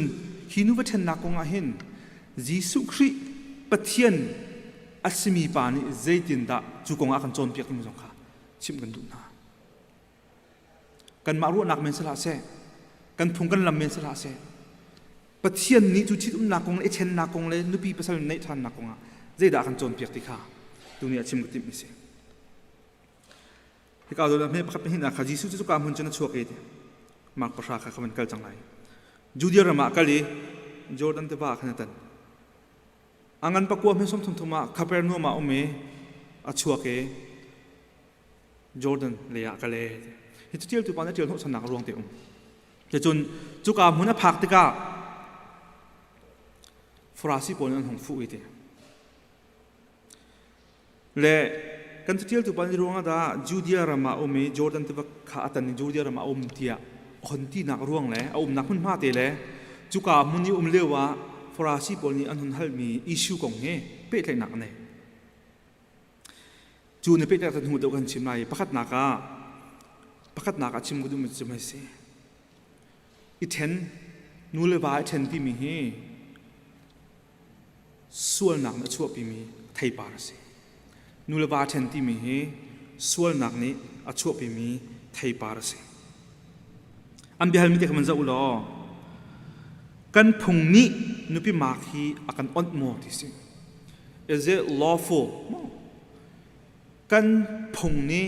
hi nuva ṭhennak kong ah hin Jesuh Khrih Pathian a simi pa nih zeitindah cu kong ah kan cawnpiak timi zong kha chimh kan duh hna. Kanmah ruahnak men si hlah seh, kan phung kan lam men si hlah seh, Pathian nih cu ṭhitumnak kong le i ṭhennak kong le nupi pasal neih ṭhannak kong ah zeidah kan cawnpiak ti kha tuni ah chim ka timhmi si. Hika zawn ah hme pakhat pahnih kha Jesuh cu cuka hmun cun a chuak i Mark pahra kha kha van kal cang lai. Judea ram ah kal i Jordan tiva ah khan a tan. A ngan pakua hme sawm thum thum ah Capernaum ah um i a chuak i Jordan lei ah kal e. Hi catialtu pa nih a ṭial hnawhchannak a ruang te um. Ticun cuka hmun a phak tikah Farasi pawl nih an hung fuh i ti. Le kan catialtu pa nih ruangah dah Judea ram ah um i Jordan tiva kha a tan i Judea ram ah um tiah hon tinak ruang le a umnak hmunhma te le cuka hmun i um lio ah Farasi pawl nih an hun halmi issue kong hi pehtlaihnak a nei. Cu na pehtlaih hnu deuh kan chim lai. Pakhatnak ah pakhatnak ah chim ka duhmi cu hmai si. I ṭhen nu le va i ṭhen timi hi sualnak nih a chuahpimi theipar a si. Nu le va ṭhen timi hi sualnak nih a chuahpimi theipar a si. An biahalmi te kha van zoh u law kan phung nih nupi mak hi a kan onh maw ti si. Is it lawful? Kan phung nih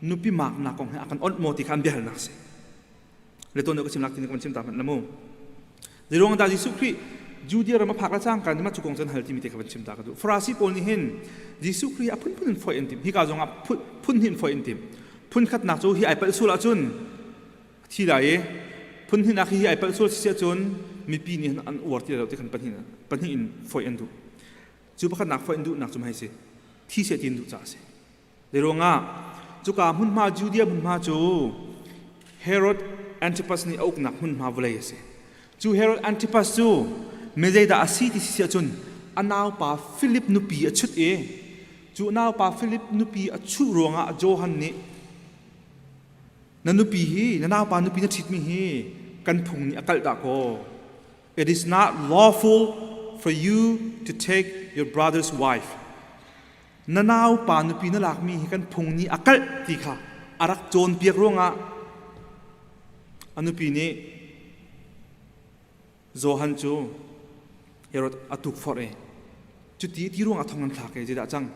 nupi maknak kong hi a kan onh maw ti kha an biahalnak si. Le tawn ka chim lak tin kan chim ta hmanh la mu. Zeiruang dah Jesuh Khrih Judea ram a phak le cangka nih mah cu kong cu an hal timi te kha van chim ta ka duh. Farasi pawl nih hin Jesuh Khrih a phunphun in foih an timh. Hika zong ah phun hnih in foih an timh. Phun khatnak cu hi ai palh sual ahcun a thi lai i phun hnihnak hi ai palh sual si ahcun mipi nih an uar ti lo ti khan pahnih pahnih in foih an duh. Cu pakhatnak foih an duhnak cu hei si thi seh ti an duh caah a si. Zeiruangah cuka hmunhma Judea hmunhma cu Herod Antipas nih a uknak hmunhma vawlei a si. Cu Herod Antipas cu mi zeidah a si ti si ahcun a naupa Philip nupi a chut i cu naupa Philip nupi a chuh ruangah Johan nih na nupi hi na naupa nupi na ṭhitmi hi kan phung nih a kalh dah kaw. It is not lawful for you to take your brother's wife. Na naupa nupi na lakmi hi kan phung nih a kalh ti kha a rak cawnpiak ruangah a nupi nih Johan cu Herod a tukforh i cuti ti ruangah thong an thlak i zeidah cang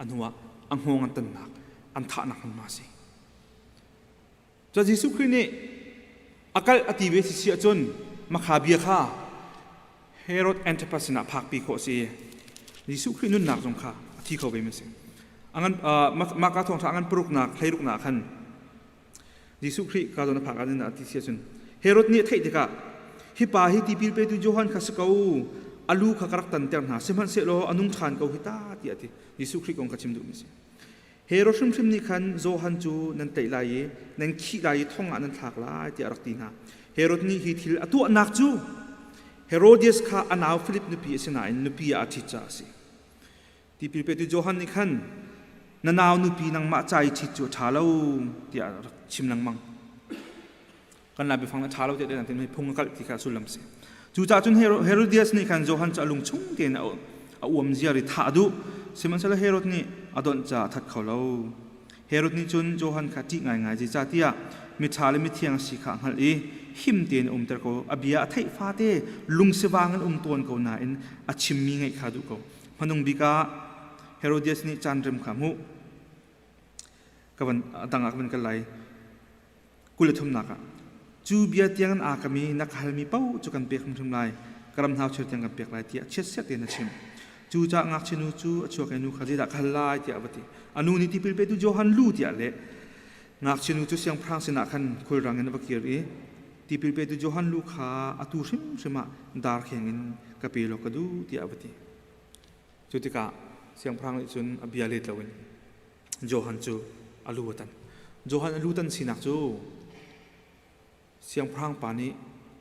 a hnuah a hngawng an tannak an thahnak hmunhma a si. Cun Jesuh Khrih nih a kalh a ti ve si si ahcun makha bia kha Herod Antipas sinah phakpi khawh a si i Jesuh Khrih nunnak zong kha a thi kho ve mi a si. Angan maka thawngṭha angan paruknak hleiruknak khan Jesuh Khrih ka zawn a phak ah a ti si ahcun Herod nih a theih tikah hi pa hi tipil petu Johan kha si ko a lu kha ka rak tanter hna sihmanhsehlaw a nung ṭhan ko hi ta tiah a ti. Jesuh Khrih kong kha chim duhmi a si. Herod hrimhrim nih khan Johan cu nan tlaih lai i nan khih lai i thong ah nan thlak lai tiah a rak ti hna. Herod nih hi thil a tuahnak cu Herodias kha a nau Philip nupi a si nain nupi ah a ṭhit caah a si. Tipil petu Johan nih khan na nau nupi nangmah ca i ṭhit cu a ṭha lo tiah a rak chim lengmang. Kan lai biafang a ṭha lo tiah ti phung a kalh ti kha sullam a si. Cucaah cun Herodias nih khan Johan cu a lung chung tein a uam ziar i thah a duh. Sihmanhsehlaw Herod nih a donh caah a that kho lo. Herod nih cun Johan kha ṭih ngaingai zeicahtiah miṭha le mithiang a si kha a hngalh i him tein a umter ko. A bia a theih fate lungsivang in um tawn ko nain a chimmi ngaih kha duh ko. Hmanung bik ah Herodias nih caan rem kha hmuh. Ka van dang ah ka van kal lai. 23nak ah cu bia tiang in aa kami na ka halmi paoh cu kan pek hrimhrim lai ka ram hna cheu tiang kan pek lai tiah chiatserh tein a chim. Cu caah ngakchia nu cu a chuak i nu kha zeidah ka hal lai tiah a va ti. A nu nih tipil petu Johan lu tiah a leh. Ngakchia nu cu siangpahrang sinah khan khulrang in a va kir i tipil petu Johan lu kha atu hrimhrim ah dar kheng in ka pe law ka duh tiah a va ti. Cu tikah siangpahrang nih cun a bia let loin Johan cu a lu a tan. Johan a lu tan sinak cu siangpahrang pa nih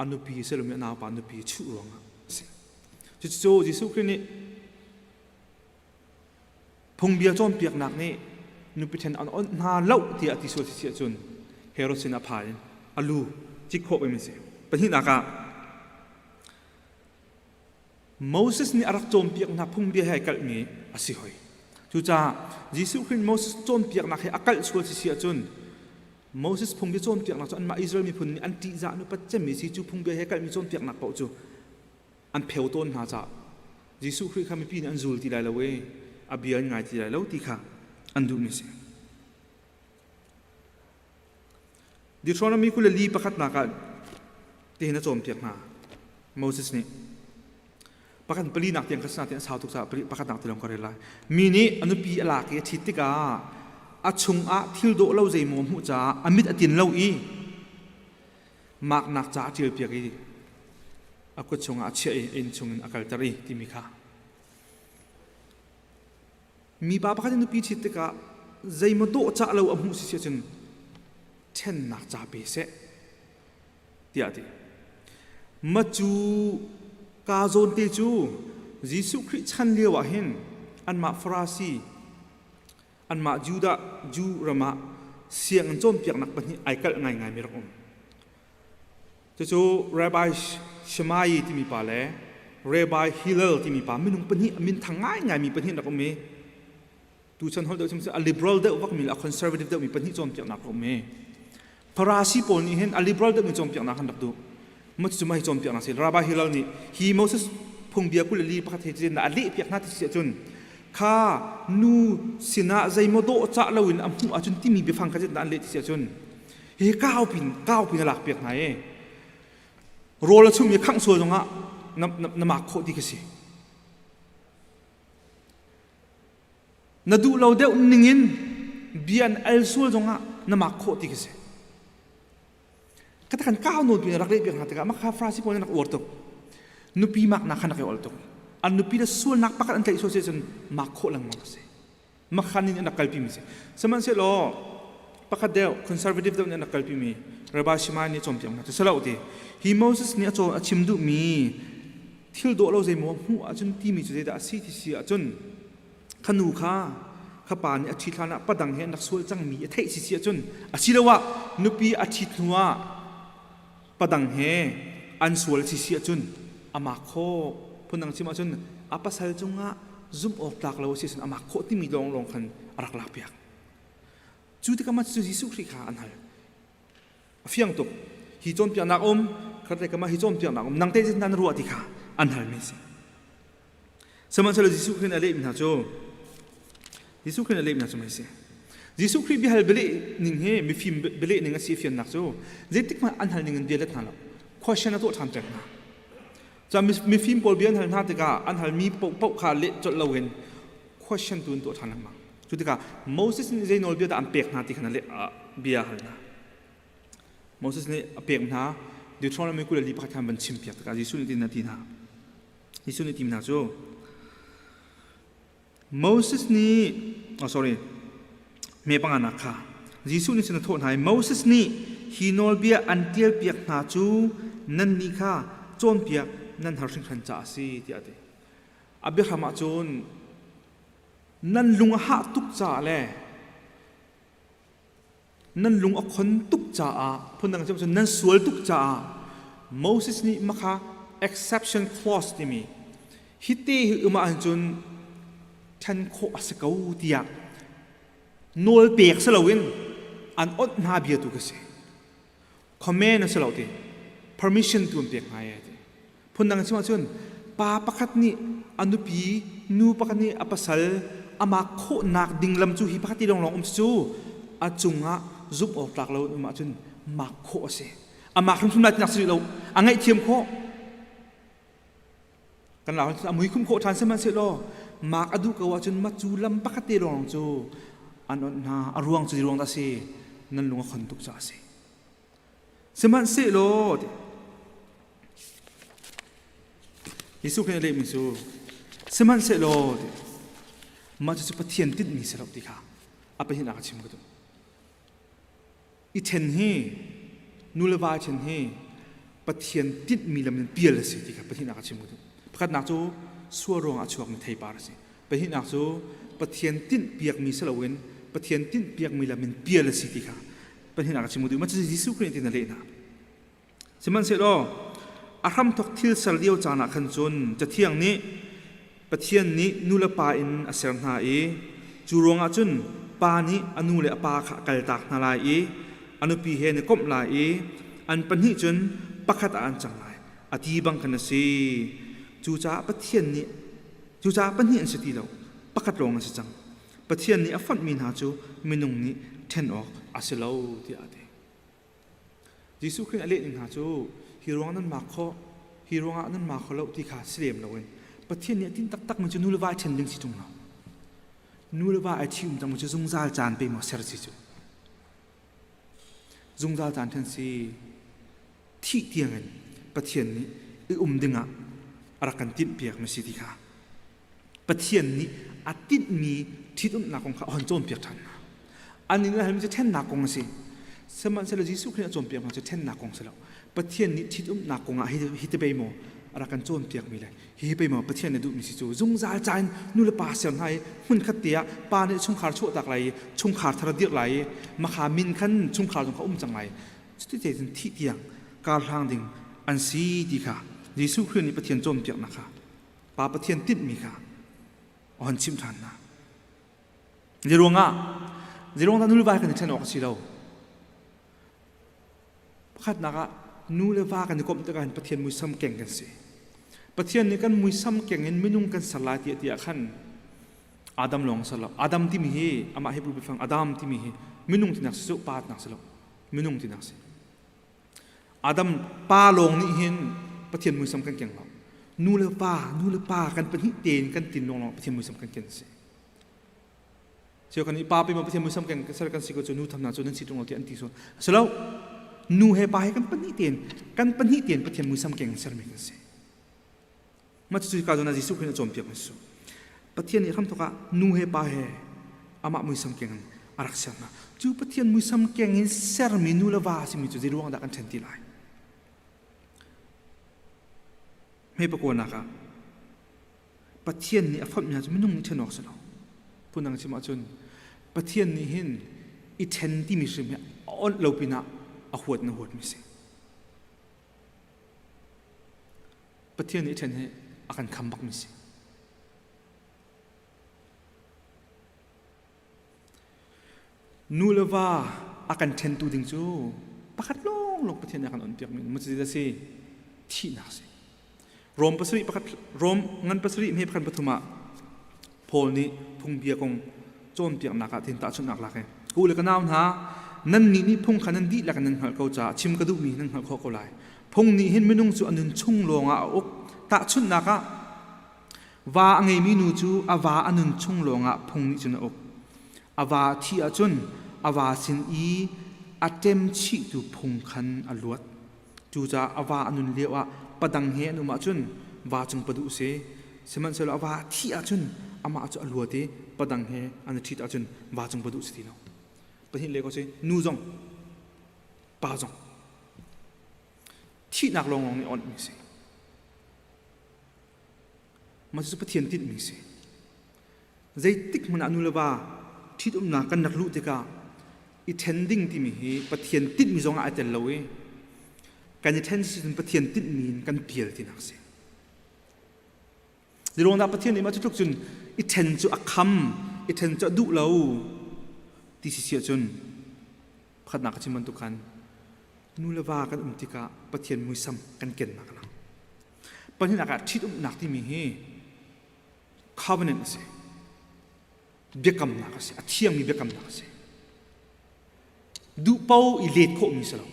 a nupi silomi a naupa nupi chuh ruangah a si. Cucu Jesuh Khrih nih phungbia cawnpiaknak nih nupi ṭhen an onh hna lo tiah a ti sual si ahcun Herod sin ah phan in a lu cik khawh mi a si. Pahnihnak ah Moses nih a rak cawnpiak hna phungbia he ai kalhmi a si hoi. Cucaah Jesuh Khrih Moses cawnpiaknak he a kalh sual si si ahcun Moses phungbia cawnpiaknak cu anmah Israel miphun nih an ṭihzah nupat cemmi si cu phungbia he kalhmi cawnpiaknak paoh cu an pheu tawn hna caah Jesuh Khrih kha mipi nih an zul ti lai lo i a bia an ngai ti lai lo ti kha an duhmi a si. Deuteronomy 24 pakhatnak ah tihin a cawnpiak hna. Moses nih pakhat palinak tiang kha sinain a sau tuk caah pakhatnak ti lawng ka rel lai. Mi nih a nupi a lak i a ṭhit tikah a chungah thil dawh lo zeimaw hmuh caah a mit a tin lo i maknak ca a ṭialpiak i a kut chungah a chiah i a inn chungin a kalter i timi kha Mipa pakhat in nupi ṭhit tikah zeimaw dawhcah lo a hmuh si ahcun ṭhennak ca pe seh tiah a ti. Macu ka zawn te cu Jesuh Khrih chan lio ah hin anmah Farasi anmah Judah Jew ram ah sianginn cawnpiaknak pahnih ai kalh ngaingai mi rak um. Cucu Rabbi Shammai timi pa le Rabbi Hillel timi pa minung pahnih a minthang ngaingaimi pahnih rak um i tuchan holh deuh a liberal deuh vakmi le a conservative deuhmi pahnih cawnpiaknak rak um i Farasi pawl nih hin a liberal deuhmi cawnpiaknak an rak duh. Maw cucu mah hi cawnpiaknak si. Rabbi Hillel nih hi Moses phungbia 24 pakhat he cun a lehpiak hna ti si ahcun kha nu sinah zeimaw dawh cah loin a hmuh ahcun timi biafang kha zeitindah an leh ti si ahcun Hi kau pin kau pin a lak piak hna i rawl a chummi khangh sual zongah na, na, na mak khawh ti ka si. Na duh lo deuh ningin bia an al sual zongah na mak khawh ti ka si. Kata kan kau nawn pin rak leh piak hna tikah makha Farasi pawl nih rak uar tuk. Nupi mak nak khan rak i ol tuk. An nupi le sualnak pakhat an tlaih sual si cun mak khawh lengmang a si. Makhan in an rak kalpimi si. Sihmanhsehlaw pakhat deuh conservative deuh nih an rak kalpimi Rabbi Shammai nih cawnpiak hna cu si lo ti. Hi Moses nih a cawn a chim duhmi thil dawh lo zeimaw hmuh ahcun timi cu zeidah a si ti si ahcun kha nu kha kha pa nih a ṭhit hlan ah padang he an rak sual cangmi a theih si si ahcun asiloah nupi a ṭhit hnu ah padang he an sual si si ahcun amah khawh phundang chim ahcun a pasal cungah zumh awk tlak lo a si ahcun amah khawh timi lawnglawng khan a rak lakpiak. Cu tikah mah cu Jesuh Khrih kha an hal. A fiang tuk. Hi cawnpiaknak um, khat le kama hi cawnpiaknak um, nang te nan ruah ti kha an halmi a si. Sihmanhsehlaw Jesuh Khrih nih a lehmi hna cu Jesuh Khrih nih a lehmi hna cu mei si. Jesuh Khrih biahal bialeh ning hi mifim bialeh ning a si fiannak cu zeitik hmanh an hal ning in bia let hna lo. Question a tuah ṭhan pek hna. Ca mifim pawl bia an hal hna tikah an halmi paohpaoh kha leh colh loin question tu in tuah ṭhan lengmang. Cu tikah Moses nih zei nawlbia dah an pek hna ti kha na leh bia hal hna. Moses nih a pek hna Deuteronomy 24 pakhat khan van chimpiak tikah Jesuh nih tin a ti hna. Jesuh nih tim hna cu Moses nih oh sorry me panganak kha Jesuh nih cun a thawh hna i Moses nih hi nawlbia an ṭialpiak hna cu nannih kha cawnpiak nan har hringhran caah a si tiah a ti. A biahram ah cun nan lung a hah tuk caah le nan lung a khon tuk caah phundang chim cun nan sual tuk caah Moses nih makha exception clause timi hi te hi um ahcun cun ṭhen khawh a si ko tiah nawl pek si loin an onh hna bia tu ka si. Comment a si lo ti. Permission tu an pek hna e ti. Phundang chim ahcun pa pakhat nih a nupi, nu pakhat nih a pasal amah khawhnak ding lam cu hi pakhat ti lawnglawng um cu a cungah zumh awk tlak lo in um ahcun mak khawh a si. Amah hrimhrim lai tinak si lo, a ngaihthiam khawh. Kan lau a mui khum khawh ṭhan sihmanhsehlaw mak a duh ko ahcun ma cu lam pakhat te lawng cu an onh hna. A ruang cu ruang dah si nan lung a khon tuk caah a si. Sihmanhsehlaw Jesuh Khrih nih a lehmi cu sihmanhsehlaw mah cucu Pathian tinhmi si lo ti kha a pahnihnak a chim ka duh. I ṭhen hi nu le va ṭhen hi Pathian tinhmi lam in pial a si ti kha pahnihnak a chim ka duh. Pakhatnak cu sual ruangah a chuakmi theipar a si. Pahnihnak cu Pathian tinhpiakmi si loin Pathian tinhpiakmi lam in pial a si ti kha pahnihnak a chim ka duh. Mah cucu Jesuh Khrih nih tin a leh hna. Sihmanhsehlaw a hramthawk thil ser lio caan ah khan cun Cathiang nih Pathian nih nu le pa in a ser hna i cu ruangah cun pa nih a nu le a pa kha a kaltak hna lai i a nupi he an i komh lai i an pahnih cun pakhat ah an cang lai a ti bang khan a si. Cucaah Pathian nih cucaah pahnih an si ti lo, pakhat lawng an si cang. Pathian nih a fonhmi hna cu minung nih ṭhen awk a si lo tiah a ti. Jesuh Khrih a leh ning hna cu hi ruang nan mak khawh, hi ruangah nan mak kho lo ti kha si lem loin Pathian nih a tinh taktakmi cu nu le va i ṭhen ding si ṭung lo. Nu le va ai ṭhi um cangmi cu zungzal caan pe maw ser si cu. Zungzal caan ṭhen si thih tiangin Pathian nih i um dingah a rak kan tinhpiakmi si ti kha Pathian nih a tinhmi ṭhitumnak kong kha a hon cawnpiak ṭhan hna. An nih halmi cu ṭhennak kong a si. Sihmanhsehlaw Jesuh Khrih a cawnpiak hna cu ṭhennak kong si lo. Pathian nih ṭhitumnak kong ah hi te pei maw a rak kan cawnpiakmi le hi pei maw Pathian nih duhmi si cu zungzal ca in nu le pa ser hna i hmunkhat te ah pa nih chungkhar chuahtak lai i chungkhar thar a dirh lai i makha min khan chungkhar zong kha um cang lai. Cuti te cun thih tiang kar hlang ding an si ti kha Jesuh Khrih nih Pathian cawnpiaknak kha Pa Pathian tinhmi kha a hon chimh ṭhan hna. Zeiruangah zeiruang dah nu le va kan i ṭhen awk a si lo? Pakhatnak ah nu le va kan i komh tikah hin Pathian muisam keng kan si. Pathian nih kan muisam keng in minung kan ser lai tiah tiah khan Adam lawng ser lo. Adam timi hi amah Hebrew biafang Adam timi hi minung tinak si cu pa tinak si lo. Minung tinak si. Adam pa lawng nih hin Pathian muisam kan keng lo. Nu le pa, nu le pa kan pahnih tein kan tin lawng lawng Pathian muisam kan ken si. Sio kan i pa pe ma Pathian muisam keng ser kan si ko cu nu tham na cu nan si tung lo ti an ti so. Silo nu he pa he kan pahnih tein kan pahnih tein Pathian muisam keng sermi kan si. Ma cu ka zona Jesuh Khrih a cawnpiak mi su. Pathian nih hramthok ah nu he pa he amah muisam keng in a rak ser hna. Cu Pathian muisam keng in sermi nu le va simi cu zeiruang dah kan ṭhen ti lai? Hme pakawnak ah Pathian nih a fonhmi hna cu minung nih ṭhen awk si lo. Phundang chim ahcun Pathian nih hin i ṭhen timi hrim hi a onh lo pinah a huat na huatmi si. Pathian nih ṭhen hi a kan kham bakmi si. Nu le va a kan ṭhentu ding cu pakhat lawnglawng Pathian nih a kan onpiakmi maw a si thihnak si. Rom pasarih pakhat Rom ngan pasarih hme pakhat pathum ah Paul nih phungbia kong cawnpiaknak ah tin tahchunhnak lak i u le ka nau hna nannih nih phung kha nan dihlak in nan hngalh ko caah chim ka duhmi nan hngalh khawh ko lai. Phung nih hin minung cu a nun chung lawngah a uk. Tahchunhnak ah va a ngeimi nu cu a va a nun chung lawngah phung nih cun a uk. A va a thih ahcun a va sin i a ṭemchihtu phung khan a luat. Cucaah a va a nun lioah padang he an um ahcun va cung paduh si. Sihmanhsehlaw a va a thih ahcun amah cu a luat i padang he an i ṭhit ahcun va cung paduh si ti lo. Pahnih le ko si nu zong pa zong thihnak lawnglawng nih onhmi si. Mah cucu Pathian tinhmi si. Zeitik hmanh ah nu le va ṭhitumnak kan rak luh tikah i ṭhen ding timi hi Pathian tinhmi zong ah ai tel lo i kan i ṭhen si cun Pathian tinhmi in kan pial tinak a si. Zeiruang dah Pathian nih mah cu tluk cun i ṭhen cu a kham, i ṭhen cu a duh lo ti si si ahcun pakhatnak ka chim bantuk khan. Nu le va kan um tikah Pathian muisam kan kennak a lang. Pahnihnak ah ṭhitumnak timi hi covenant a si. Biakamnak a si. A thiangmi biakamnak a si. Duh paoh i let khawhmi si lo.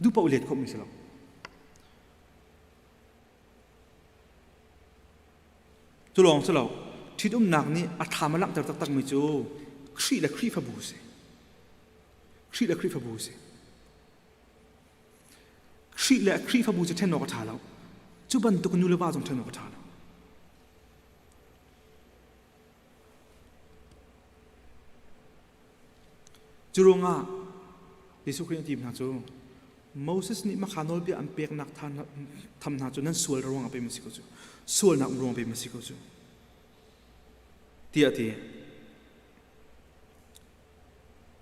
Duh paoh i let khawhmi si lo. Cu lawng si lo, ṭhitumnak nih a thlam a langhter taktakmi cu Khrih le Khrihfabu a si. Khrih le Khrihfabu a si. Khrih le Khrihfabu cu ṭhen awk a ṭha lo. Cu bantuk nu le va zong ṭhen awk a ṭha lo. Cu ruangah Jesuh Khrih a ti hna cu Moses nih makha nawlbia an peknak tham hna cu nan sual ruangah pei ma si ko cu sualnak ruang pei ma si ko cu tiah a ti.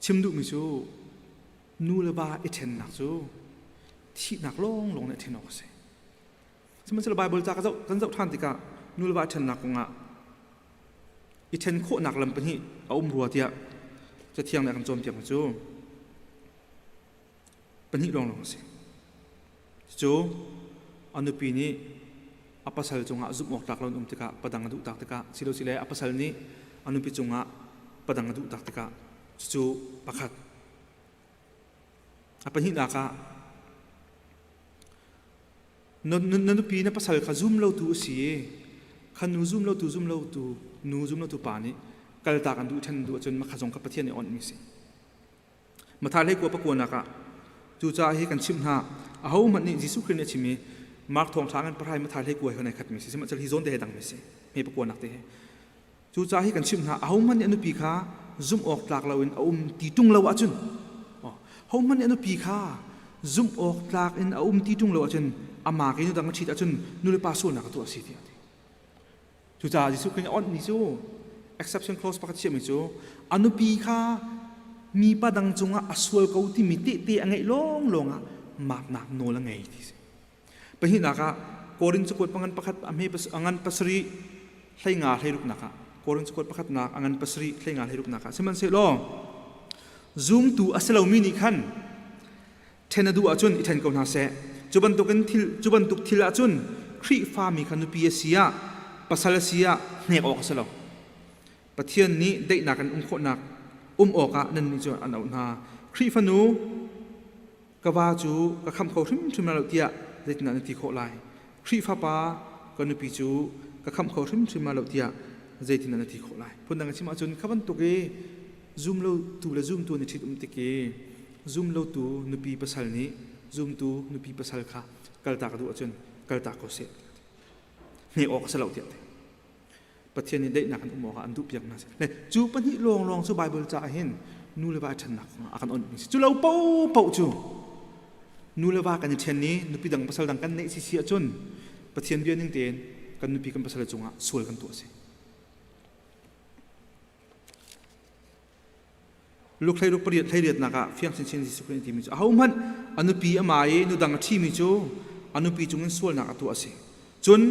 Chim duhmi cu nu le va i ṭhennak cu thihnak lawnglawng nih a ṭhen awk a si. Sihmanhsehlaw Baibal ca kan zoh ṭhan tikah nu le va ṭhennak kongah i ṭhen khawhnak lam pahnih a um rua tiah Cathiang nih a kan cawnpiak cu pahnih lawnglawng a si. Cucu a nupi nih a pasal cungah zumh awk tlak lo in um tikah padang a duh tak tikah silosile a pasal nih a nupi cungah padang a duh tak tikah cucu pakhat. A pahnihnak ah na nupi na pasal kha zum lotu a si i kha nu zum lotu zum lotu nu zum lotu pa nih kaltak an duh ṭhen duh ahcun makha zong kha Pathian nih onhmi a si. Matthai hlei kua pakuanak ah cucaah hi kan chimh hna ahohmanh nih Jesuh Khrih nih a chim i Mark thawngṭha ngan pahrai Matthai hlei kua he kan i khatmi si sihmanhsehlaw hi zawn te he dangmi si hme pakuanak te he cucaah hi kan chimh hna ahohmanh nih a nupi kha zumh awk tlak loin a um ti ṭung lo ahcun hohmanh nih a nupi kha zumh awk tlak in a um ti ṭung lo ahcun amah ke nu dang a ṭhit ahcun nulepa sualnak a tuah a si tiah a ti. Cucaah Jesuh Khrih nih a onhmi cu exception clause pakhat chiahmi cu a nupi kha mipa dang cungah a sual ko timi tehte a ngeih lawnglawng ah maknak nawl a ngei ti si. Pahnihnak ah Korin cakuat pangan pakhat a hme a ngan pasarih hleinga hleiruknak ah Korin cakuat pakhatnak a ngan pasarih hleinga hleiruknak ah sihmanhsehlaw zumtu a si lomi nih khan ṭhen a duh ahcun i ṭhen ko hna seh. Cu bantukin thil cu bantuk thil ahcun Khrihfami kha nupi a si ah pasal a si ah hnek awk a si lo. Pathian nih daihnak in um khawhnak um awkah nannih cu an auh hna. Khrihfa nu ka va cu ka khamh kho hrimhrim lo tiah zeitindah na ti khawh lai? Khrihfa pa ka nupi cu ka khamh kho hrimhrim lo tiah zeitindah na ti khawh lai? Phundang in chim ahcun kha bantuk i zum lotu le zumtu an i ṭhit um tik i zum lotu nupi pasal nih zumtu nupi pasal kha kaltak a duh ahcun kaltak ko seh. Hne awk a si lo tiah ti. Pathian nih daihnak in um awkah an duhpiak hna le cu pahnih lawnglawng cu Baibal caah hin nu le va ṭhennak a kan onhmi si. Cu lo paohpaoh cu nu le va kan i ṭhen i nupi dang pasal dang kan neih si si ahcun Pathian bia ning tein kan nupi kan pasal cungah sual kan tuah si. Luke hleiruk pariat hleiriatnak ah fiang chinchin Jesuh Khrih timi cu ahohmanh a nupi a ma i nu dang a ṭhimi cu a nupi cungin sualnak a tuah a si. Cun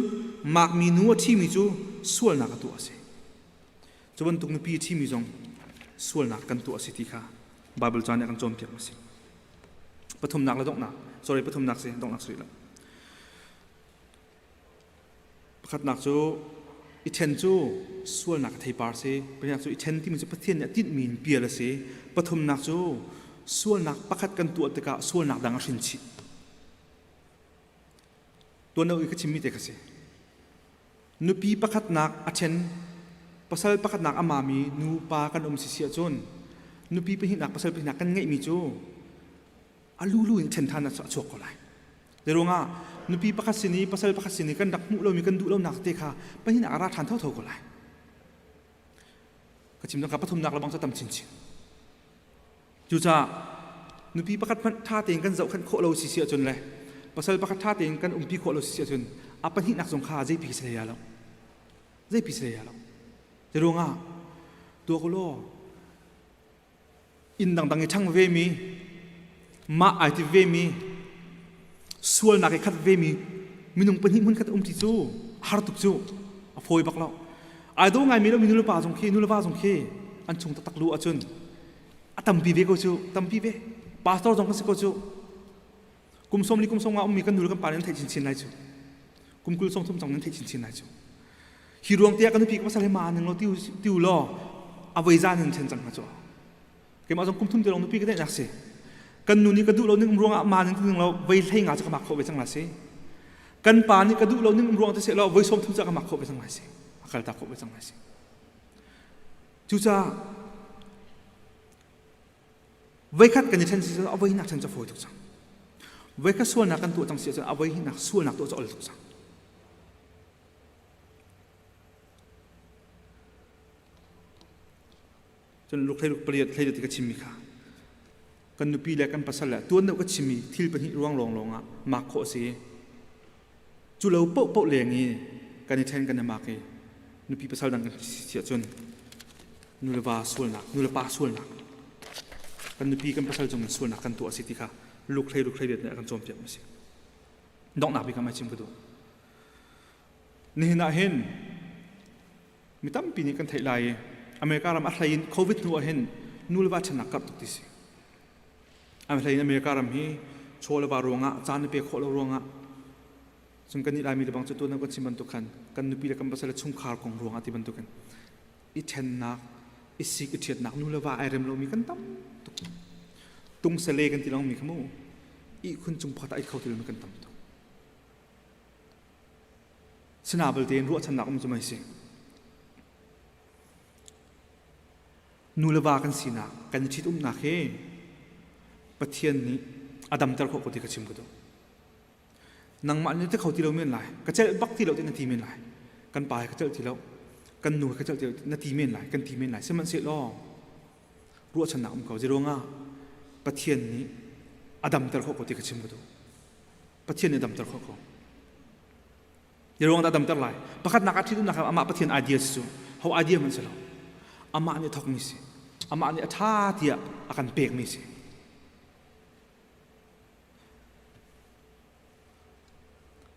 makmi nu a ṭhimi cu sualnak a tuah a si. Cu bantuk nupi a ṭhimi zong sualnak kan tuah a si ti kha Baibal ca nih a kan cawnpiak a si. Pathumnak le donghnak, sorry pathumnak si, donghnak si lo. Pakhatnak cu i ṭhen cu sualnak a theipar si. Pahnihnak cu i ṭhen timi cu Pathian nih a tinhmi in pial a si. Pathumnak cu sualnak pakhat kan tuah tikah sualnak dang a hrin chih. Tuan deuh i ka chimmi te kha si. Nupi pakhatnak a ṭhen, pasal pakhatnak a mami nu pa kan um si si ahcun nupi pahnihnak pasal pahnihnak kan ngeihmi cu a lulu in ṭhen ṭhan a chuak ko lai. Zeiruangah nupi pakhat sin i pasal pakhat sin i kan rak hmuh lomi kan duh lonak te kha pahnihnak a ra ṭhan thotho ko lai. Ka chim ka pathumnak lebang cu tam chinchin. Cucaah nupi pakhat hmanh ṭha tein kan zohkhenh khawh lo si si ahcun le pasal pakhat ṭha tein kan umpi khawh lo si si ahcun a pahnihnak zong kha zeipi si hlei lo. Zeipi si hlei lo. Zeiruangah tuak law inn dangdang i ṭhang vemi, mah ai ti vemi, sualnak i khat vemi minung pahnih hmun khat um ti cu har tuk cu a fawi bak lo. Ai daw ngaimi lo mi nulepa zong khi nuleva zong khi an chung taktak lu ahcun a tampi ve ko cu tampi ve. Pastor zong kan si ko cu. Kum som li kum som nga ummi kan nu le kan pa nih an theih chinchin lai cu. Kum 20 som thum cang nan theih chinchin lai cu. Hi ruang te ah kan nupi ka pasal he ma ning lo tiu law a voi zan in ṭhen cang hna cu. Keimah zong kum thum te lawng nupi ka neih nak si. Kan nu nih ka duh lo ning um ruangah ma ning ning lo voi hlei nga cu ka mak khawh ve cang la si. Kan pa nih ka duh lo ning um ruang te seh law voi som thum ca ka mak khawh ve cang lai si. A kal ta khawh ve cang lai si. Cucaah voikhat kan i ṭhen si cun a voi nak ṭhen cu a fawi tuk cang. Voikhat sualnak kan tuah cang si ahcun a voi nak sualnak tuah cu a ol tuk cang. Cun luk hlei ruk pariat hlei ti ka chimmi kha kan nupi le kan pasal le tuan deuh ka chimmi thil pahnih ruang lawnglawng ah mak khawh a si. Cu lo paohpaoh leng i kan i ṭhen kan i mak i nupi pasal dang kan si ahcun nu le va sualnak, nu le pa sualnak, kan nupi kan pasal cung in sualnak kan tuah a si ti kha luk hlei ruk hlei riat nih a kan cawnpiak mi a si. Donghnak bik ah mai chim ka duh. Nihin ah hin mi tampi nih kan theih lai i America ram a hlei in COVID hnu ah hin nu le va ṭhennak karh tuk ti si. A hlei in America ram hi chaw le va ruangah caan na pe khawh lo ruangah cun kan nih Laimi le bang cu tuan kan chim bantuk khan kan nupi le kan pasal le chungkhar kong ruangah ti bantukin i ṭhennak i sik i ṭhiatnak nu le va ai rem lomi kan tam tuk. Tung sale kan ti lengmi kha mu ihkhun cung pakhat ah ai kho ti lomi kan tam tuk. Sina belte in ruahchannak um cu mei si. Nu le va kan sinak, kan i ṭhitumnak hi Pathian nih a damter khawh ko ti ka chim ka duh. Nangmah nih ti kho ti lo men lai, ka celh bak ti lo ti na ti men lai. Kan pa he ka celh ti lo, kan nu he ka celh ti lo na ti men lai, kan ti men lai. Sihmanhsehlaw ruahchannak um ko. Zeiruangah Pathian nih a damter khawh ko ti ka chim ka duh. Pathian nih damter khawh ko. Ruang dah damter lai? Pakhatnak ah ṭhitumnak ah amah Pathian idea si cu ho idea hmanh si lo. Amah nih thawkmi si. Amah nih a ṭha tiah a kan pekmi si.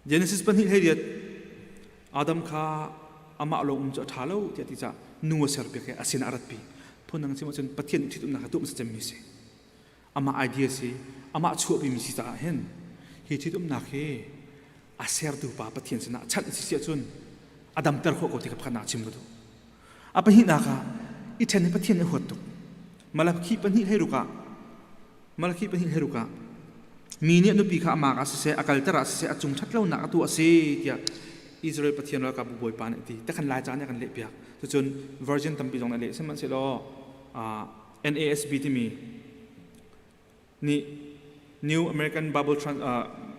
Genesis 2:18 Adam kha amah lawng um cu a ṭha lo tiah ti caah nu a serpiak i a sinah a ratpi. Phundang chim ahcun Pathian nih ṭhitumnak kha tuah hmasa cemmi si. Amah idea si, amah chuahpimi si caah hin hi ṭhitumnak hi a sertu pa Pathian sinah chanh si si ahcun a damter khawh ko ti kha pakhatnak chim ka duh. A pahnihnak ah i ṭhen hi Pathian nih a huat tuk. Malakhi pahnih hlei ah Malakhi pahnih hlei ah mi nih a nupi kha amah ah siseh a kalter ah siseh a cung ṭhat lonak a tuah a si tiah Israel Pathian ralkapbu bawipa nih a ti. Takhan Lai ca nih a kan lehpiak. Cucun virgin tampi zong nih a leh. Sihmanhsehlaw NASB timi nih New American Bible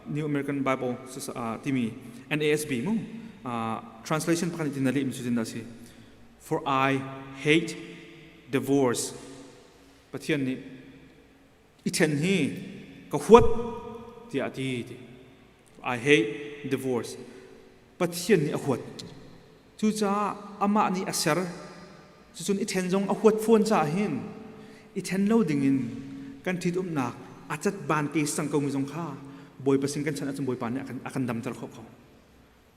New American Bible timi NASB mu translation pakhat nih na lehmi cu dah si For I hate divorce. Pathian nih i ṭhen hi ka huat tiah a ti. I hate divorce. Pathian nih a huat. Cucaah amah nih a ser. Cucun i ṭhen zong a huat fawn caah hin i ṭhen lo dingin kan ṭhitumnak a cat ban te sang komi zong kha Bawipa sin kan chan ahcun Bawipa nih a kan damter khawh ko.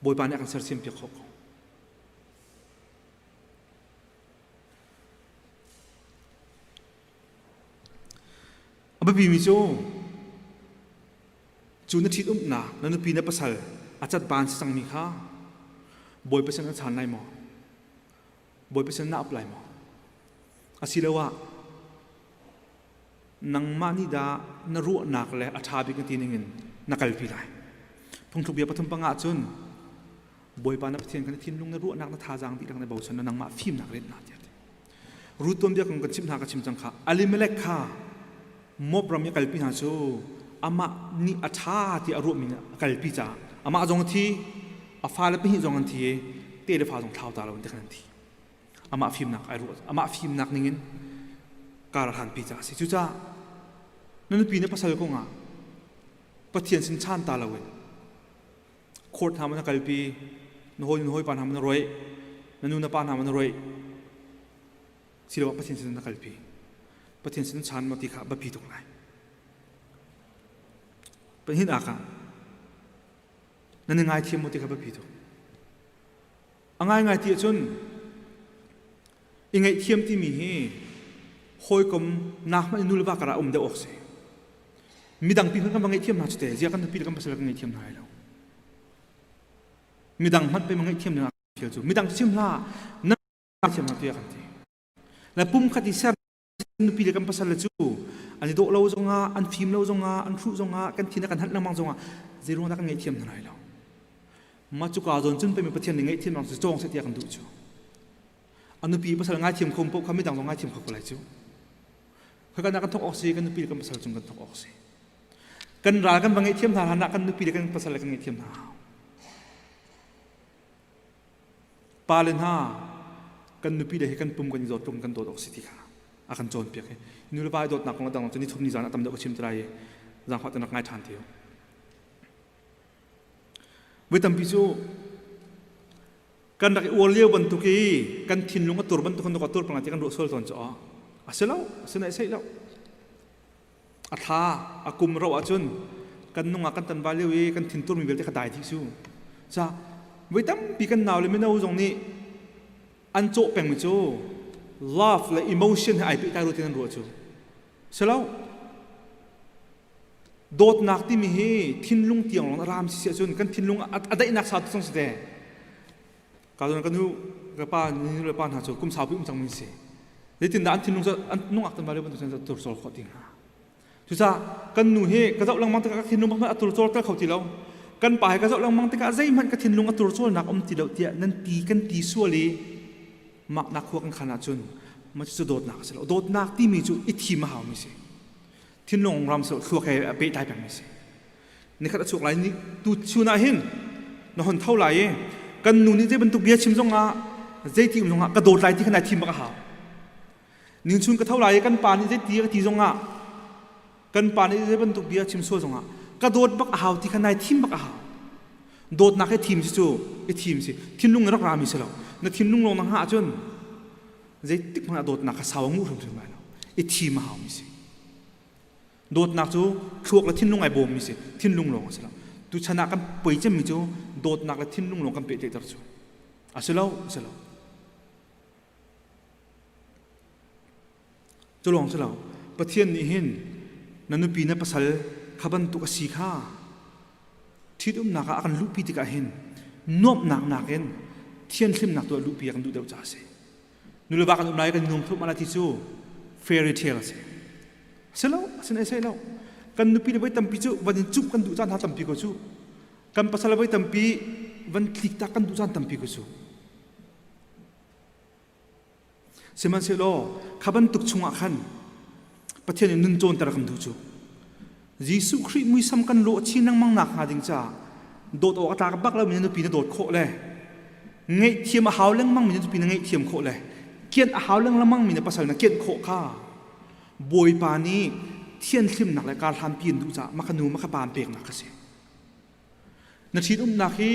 Bawipa nih a kan sersiam piak khawh ko. A biapimi cu cu na ṭhitumnak na nupi na pasal a cat ban si cangmi kha Bawipa sin na chan lai maw? Bawipa sin na ap lai maw? Asiloah nangmah nih dah na ruahnak le a ṭha bik na ti ningin na kalpi lai. Phungthluk bia pathum panga cun Bawipa na Pathian kha na thinlung na ruahnak na thazaang dihlak na bochan na nangmah fimnak ret na tiah Ruth tuanbia kong kan chimh hna ka chim cang kha Elimelech kha Moab ram i a kalpi hna cu amah nih a ṭha ti a ruahmi nih a kalpi caah amah zong a thi a fale pahnih zong an thi i te le fa zong thlau ta lo in ti khan an thi amah fimnak ai ruah amah fimnak ningin kar a hlanpi caah a si cucaah na nupi na pasal kongah Pathian sin chan ta loin court hna na kalpi na hawi na hawipa hna na roih na nu na pa hna na roih siloah Pathian sin na kalpi Pathian sin chan ma ti kha biapi tuk lai pahin ah nan i ngaithiam mu ti kha biapi tuk a ngaingai ti ahcun i ngaihthiam timi hi hawikom nak hmanh nu le va karah um deuh awk si. Midang pi kan va ngaihthiam hna cu te zia kan nupi le kan pasal kan ngaihthiam hna lai lo. Midang hmanh pe ma ngaihthiam hna fial cu midang chim hlah na thiam hna tiah kan ti. Le pum khat i ser nupi le kan pasal le cu an i dawh lo zongah an fim lo zongah an hruh zongah kan thin a kan hanh lengmang zongah zeiruang dah kan ngaihthiam hna lai lo. Ma cuka zawn cun pei Pathian nih ngaihthiam cu cawng seh tiah kan duh cu. A nupi pasal ngaithiam kho paoh kha midang zong ngaithiam kho ko lai cu. Khoi kan thok awk si kan nupi le kan pasal cung kan thok awk si. Kan ral kan va ngaihthiam hna hlan ah kan nupi le kan pasal le kan ngaihthiam hna hau. Pa le hna kan nupi le hi kan pum kan i zawt tluk kan dawt awk si ti kha a kan cawnpiak i nu le va i dawtnak kong le dang cu ni thum ni zan a tam deuh ka chim te lai i zaangfah te rak ngai ṭhan te u. Voi tampi cu kan rak i uar lio bantuk i kan thinlung a tur bantuk kan a tur pang ti kan ruah sual tawn cu a si lo a si naih lo a thla a kum ro ahcun kan nung ah kan tan va lio i kan thin turmi vialte kha dai dih su ca voi tampi kan nau le mino zong nih an cawh pengmi cu love le emotion he ai pehtlai rua tin an ruah cu si lo dawtnak timi hi thinlung tiang lawng a ram si ahcun kan thinlung a daihnak sau tu si te ka zon ka nu ka pa nu le pa hna cu kum saupi um cangmi si zeitindah an thinlung cu an nungak tan bantuk cun tur cawr khawh ti hnga cucaah kan nu hi ka zoh lengmang tikah ka thinlung hmanh a tur cawr tel kho ti lo kan pa hi ka zoh lengmang tikah zeihmanh ka thinlung a tur cawlnak um ti lo tiah nan ti kan ti sual i maknak khua kan khan ahcun ma cu dawtnak a si lo dawtnak timi cu i thim a haumi si thinlung ram so thluak he a pehtlai pengmi si nikhat a chuak lai ni tu chun ah hin na hon tho lai i kan nu nih zei bantuk bia chim zong ah zei ti um zong ah ka dawt lai ti kha nai thim bak a hau ning chun ka tho lai i kan pa nih zei ti ka ti zong ah kan pa nih zei bantuk bia chim sual zong ah ka dawt bak a hau ti kha nai thim bak a hau dawtnak he thim si cu i thim si thinlung rak rami si lo na thinlung lawng na hngah ahcun zeitik hmanh ah dawtnak kha sau a nguh hrimhrim lai lo i thim a haumi si Dawtnak cu thluak le thinlung ai bawmmi si, thinlung lawng a si lo. Tuchan ah kan poi cemmi cu dawtnak le thinlung lawng kan pehtlaihter cu. A si lo, a si lo. Cu lawng si lo. Pathian nih hin na nupi na pasal kha bantuk a si kha ṭhitumnak ah a kan luhpi tikah hin nuamhnak nakin thianhlimnak tu ah luhpi a kan duh deuh caah a si. Nuleva kan um lai kan nuam thup ala ti cu fairy tale a si. Si lo, a sin ai lo. Kan nupi le voi tampi cu van in cumh kan duh caan hna tampi ko cu. Kan pasal le voi tampi van tlik tak kan duh caan tampi ko cu. Sihmanhsehlaw kha bantuk chungah khan Pathian in nun cawnter kan duh cu. Jesuh Khrih muisam kan lawh chin lengmang nak hnga ding caah dawt awk a tlak bak lo mi na nupi na dawt khawh le ngaihthiam a hau lengmang mi na nupi na ngaihthiam khawh le kianh a hau lengmang mi na pasal na kianh khawh kha Bawipa nih thianhlimnak le karhlanpi in duh caah maka nu maka pa peknak kha si. Na ṭhitumnak hi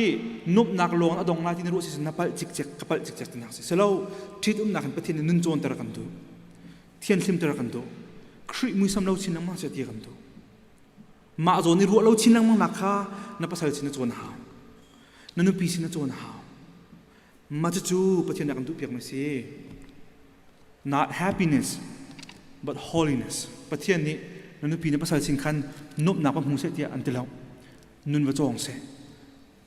nuamhnak lawng a dong lai ti na ruah si na palh cikcek ka palh cikcek tinak si. Silo ṭhitumnak in Pathian nih nun cawnter kan duh. Thianhlimter kan duh. Khrih muisam lo chin lengmang seh ti kan duh. Mah zawn i ruah lo chin lengmang nak kha na pasal sin na cawn a hau. Na nupi sin na cawn a hau. Mah cucu Pathian nih a kan duhpiak mi si. Not happiness, but holiness. Pathian nih na nupi na pasal sin khan nuamhnak va hmu seh tiah an ti lo. Nun va cawng seh.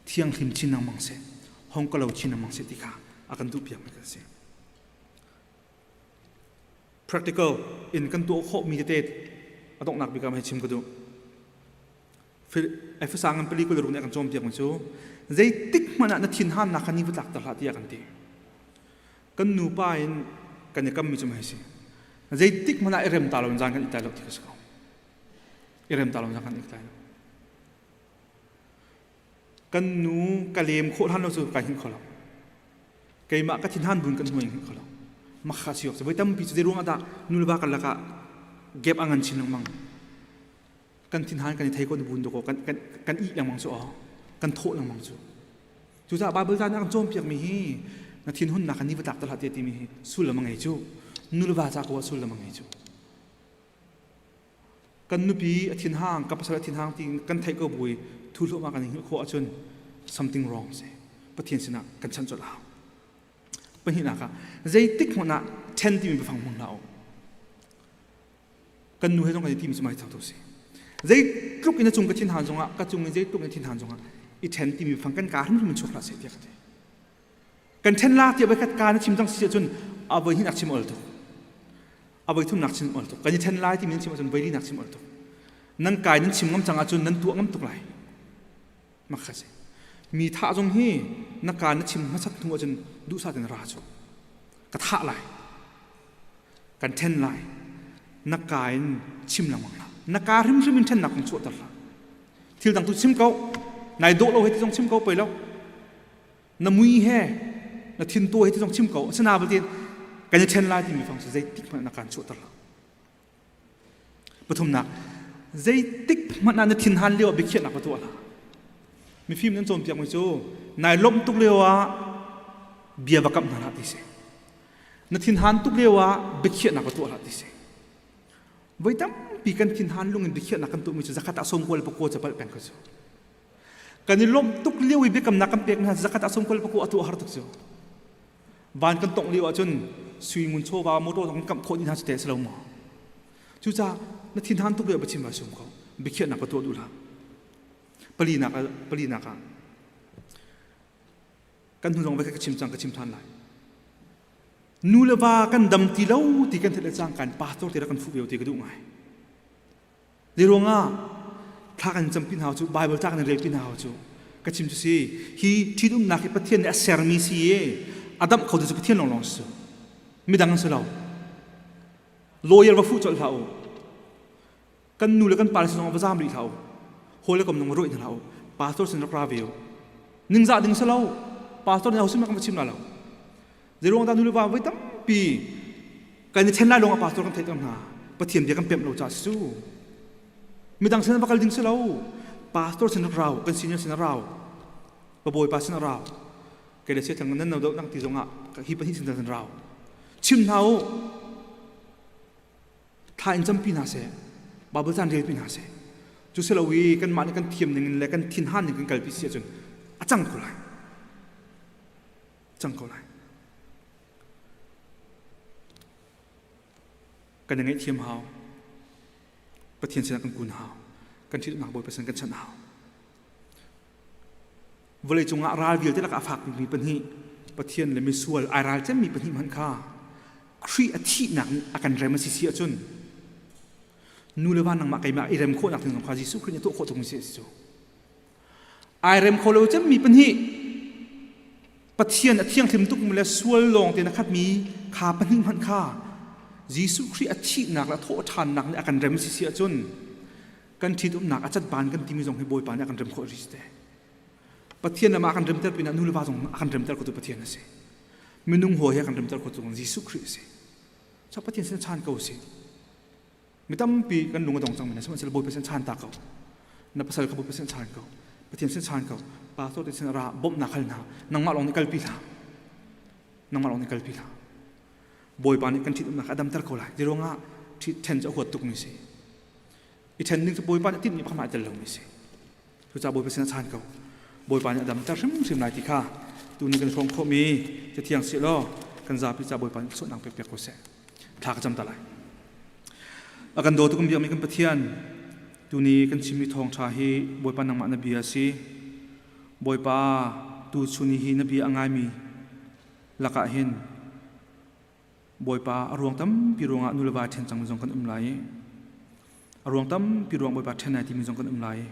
Thianghlim chin lengmang seh. Hong ka lo chin lengmang seh ti kha a kan duhpiak mi kan si. Practical in kan tuah khawh mi tete a donghnak bik ah hei chim ka duh. Efesa ngan pali kul ruk nih a kan cawnpiak mi cu zeitik hmanh ah na thinhannak kha ni va tlakter hlah tiah kan ti. Kan nupa in kan i kammi cu mei si. Zeitik hmanh ah i rem ta lo in zan kan i tlai lo ti ka si ko. I rem ta lo in zan kan i tlai lo. Kan nu ka lem khawh hlan lo cu kai hin kho lo. Keimah ka thinhan bun kan hnuai hin kho lo. Makha si awk voi tampi cu zei ruang ah dah nu le va kan lakah gap a ngan chin lengmang. Kan thinhan kan i thei ko na bun dawkaw kan kan kan ih lengmang cu aw kan thawh lengmang cu cucaah Bible ca nih a kan cawnpiakmi hi na thinhunnak kha ni va tlak te hlah tiah timi hi sullam a ngei cu nu le va ca ko ah sullam a ngei cu kan nupi a thinhang ka pasal a thinhang ti kan theih ko bui thu hluahmah kan i hngilh khawh ahcun something wrong si Pathian sinah kan chanh colh hau pahnihnak ah zeitik hmanh ah ṭhen timi biafang hmang hlah u kan nu he zong kan i timi cu mai thak tu si. Zeitluk in a cung ka thin han zongah ka cung in zeitluk in thin han zongah i ṭhen timi fang kan kaa hrimhrim in chuak hlah seh tiah ka ti. Kan ṭhen la tiah voikhat kaa na chim cang si ahcun a voi hnih nak chim ol tuk. A voi thum nak chim ol tuk. Kan i ṭhen lai timi chim ahcun voi li nak chim ol tuk. Nan kai nan chim ngam cang ahcun nan tuah ngam tuk lai. Makha si. Mi thah zong hi na kaa na chim hmasat hnu ahcun duhsah tein ra cu. Ka thah lai. Kan ṭhen lai. Na kaa in chim lengmang hlah. Na kaa hrimhrim in ṭhennak kong chuahter hlah. Thil dang tu chim ko. Nai dawh lo he ti zong chim ko pei lo. Na mui he na thin to he ti zong chim ko. Asina batin kan i ṭhen lai timi fang cu zeitik hmanh na kaan chuahter hlah. Pathumnak, zeitik hmanh ah na thinhan lio ah biakhiahnak va tuah hlah. Mifim nan cawnpiakmi cu nai lawmh tuk lio ah bia va kamh hna hlah ti si. Na thinhan tuk lio ah biakhiahnak va tuah hlah ti si. Voi tampi kan thinhan lung in biakhiahnak kan tuahmi cu zakhat ah sawm kual pakua ca palh peng kha cu. Kan i lawmh tuk lio i biakamnak kan pek hna zakhat ah sawm kual pakua a tuah har tuk cu. Van kan tongh lio ahcun sui ngun chawva motor zong kan kamh khawh dih hna cu te si lo maw? Cucaah na thinhan tuk lio biachim vai sum ko. Biakhiahnak ka tuah duh hlah. Palinak palinak ah kan hnu zong ka chim cang ka chim than lai. Nu le va kan dam ti lo ti kan theih le cang kan pastor te rak kan fuh ve ti ka duh ngai. Zei ruangah thla kan campi hna cu Bible ca kan relpi hna cu ka chim cu si hi ṭhitumnak hi Pathian nih a sermi si i a damh kho tu cu Pathian lawnglawng si midang an si lo. Lawyer va fuh colh hlah u. Kan nu le kan pa le sin zong va zaam rih hlah u. Hawi le kom zong va ruih hna hlah u. Pastor sin rak ra ve u. Ningzah ding si lo. Pastor nih ho sin kan va chim la lo. Zei ruang dah nu le va voi tampi kan i ṭhen lai lawng ah pastor kan theih ter hna. Pathian bia kan pemh lo caah si cu. Midang sin va kal ding si lo. Pastor sin rau, kan senior sin rau. Pa bawipa sin rau. Kei le siathlang nan no do nang ti zong ah hi pahnih sin sin rau. Chim hna u. Thla in campi hna seh. Bible caan relpi hna seh. Cu si lo i kanmah nih kan thiam ning in le kan thinhan ning kan kalpi si ahcun a cang ko lai. Cang ko lai. Kan i ngaihthiam hau. Pathian sinah kan kun hau. Kan ṭhitnak Bawipa sin kan chanh hau. Vawlei cungah ral vialte lakah a fak bikmi pahnih Pathian le misual ai ral cemmi pahnih hmanh kha Khrih a thihnak nih a kan rem a si si ahcun nu le va nangmah keimah i rem khawhnak ding zong kha Jesuh Khrih nih tuah khawh tuk mi si cu. Ai rem kho lo cemmi pahnih Pathian a thianghlim tukmi le sual lawng tein a khatmi kha pahnih hmanh kha Jesuh Khrih a thihnak le a thawhṭhannak nih a kan rem si si ahcun kan ṭhitumnak a catban kan timi zong hi Bawipa nih a kan rem khawh rih te. Pathian amah a kan remter pinah nu le va zong a kan remter khotu Pathian a si. Minung hawi he a kan remter khotu Jesuh Khrih a si. So Pathian sin chan ko si. Mi tampi kan lung a dong cang men sihmanhsehlaw Bawipa sin chan ta ko. Na pasal kha Bawipa sin chan ko. Pathian sin chan ko. Pastor te sin ra bawmhnak hal hna. Nangmah lawng nih kalpi hlah. Nangmah lawng nih kalpi hlah. Bawipa nih kan ṭhitumnak a damter ko lai. Ti ruangah ṭhen cu a huat tukmi si. I ṭhen ding cu Bawipa nih tinhmi pakhat tel lomi si. Cucaah Bawipa sin a chan ko. Bawipa nih a damter hrimhrim lai ti kha tuni kan hrawm khawhmi cathiang si law kan zapi ca Bawipa nih suahnak pek piak ko seh. Thla ka cam ta lai. A kan dawtu kan biakmi kan Pathian, tuni kan chimmi thawngṭha hi Bawipa nangmah na bia a si. Bawipa, tu chun hi na bia a ngaimi lakah hin Bawipa a ruang tampi ruangah nu le va ṭhen cang zong kan um lai i a ruang tampi ruang Bawipa ṭhen ai timi zong kan um lai i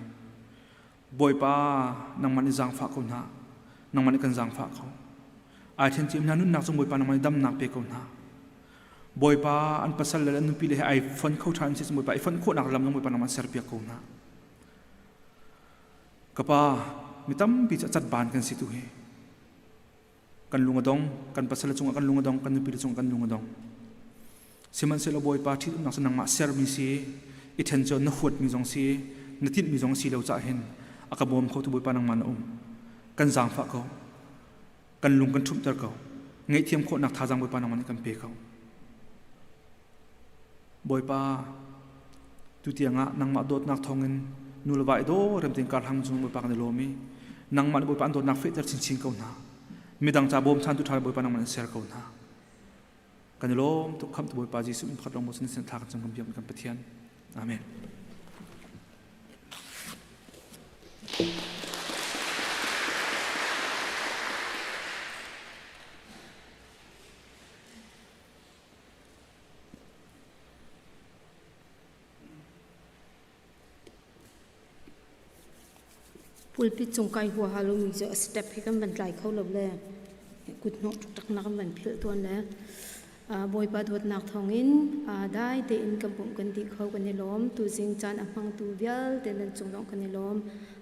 Bawipa nangmah nih zaangfah ko hna nangmah nih kan zaangfah ko ai ṭhen cim hna nunnak cung Bawipa nangmah nih damnak pe ko hna Bawipa an pasal le an nupi le he ai fon kho ṭhan si Bawipa i fonh khawhnak lam Bawipa nangmah serpiak ko hna ka pa mi tampi cu a cat ban kan si tu hi Kan lung a dong, kan pasal cungah kan lung a dong, kan nupi cungah kan lung a dong. Sihmanhsehlaw Bawipa ṭhitumnak cu nangmah sermi si, i ṭhen cu na huatmi zong si, na tinhmi zong si lo caah hin a ka bawm khotu Bawipa nangmah na um. Kan zaangfah ko. Kan lung kan ṭhumhter ko. Ngaihthiam khawhnak thazaang Bawipa nangmah nih kan pe ko. Bawipa, tutiang ah nangmah dawtnak thawngin nu le va i daw rem tein kar hlang cung Bawipa kan i lawm i nangmah nih Bawipa an dawtnak fehter chinchin ko hna. Midang ca bawmchantu ṭha Bawipa nangmah nih ser ko hna. Kan i lawm tuk khamtu Bawipa Jesuh min pakhat lawng maw sin thla kan cam kan biak kan Pathian. Amen. Pulpit cung kai huaha lomi cu a step hi kan van tlai kho lo le kut hnawh ṭukṭak nak kan van philh tawn le Bawipa dawtnak thawngin dai tein kan pumh kan dih kho kan i lawm. Tuzing caan a hmangtu vialte nan cung zong kan i lawm.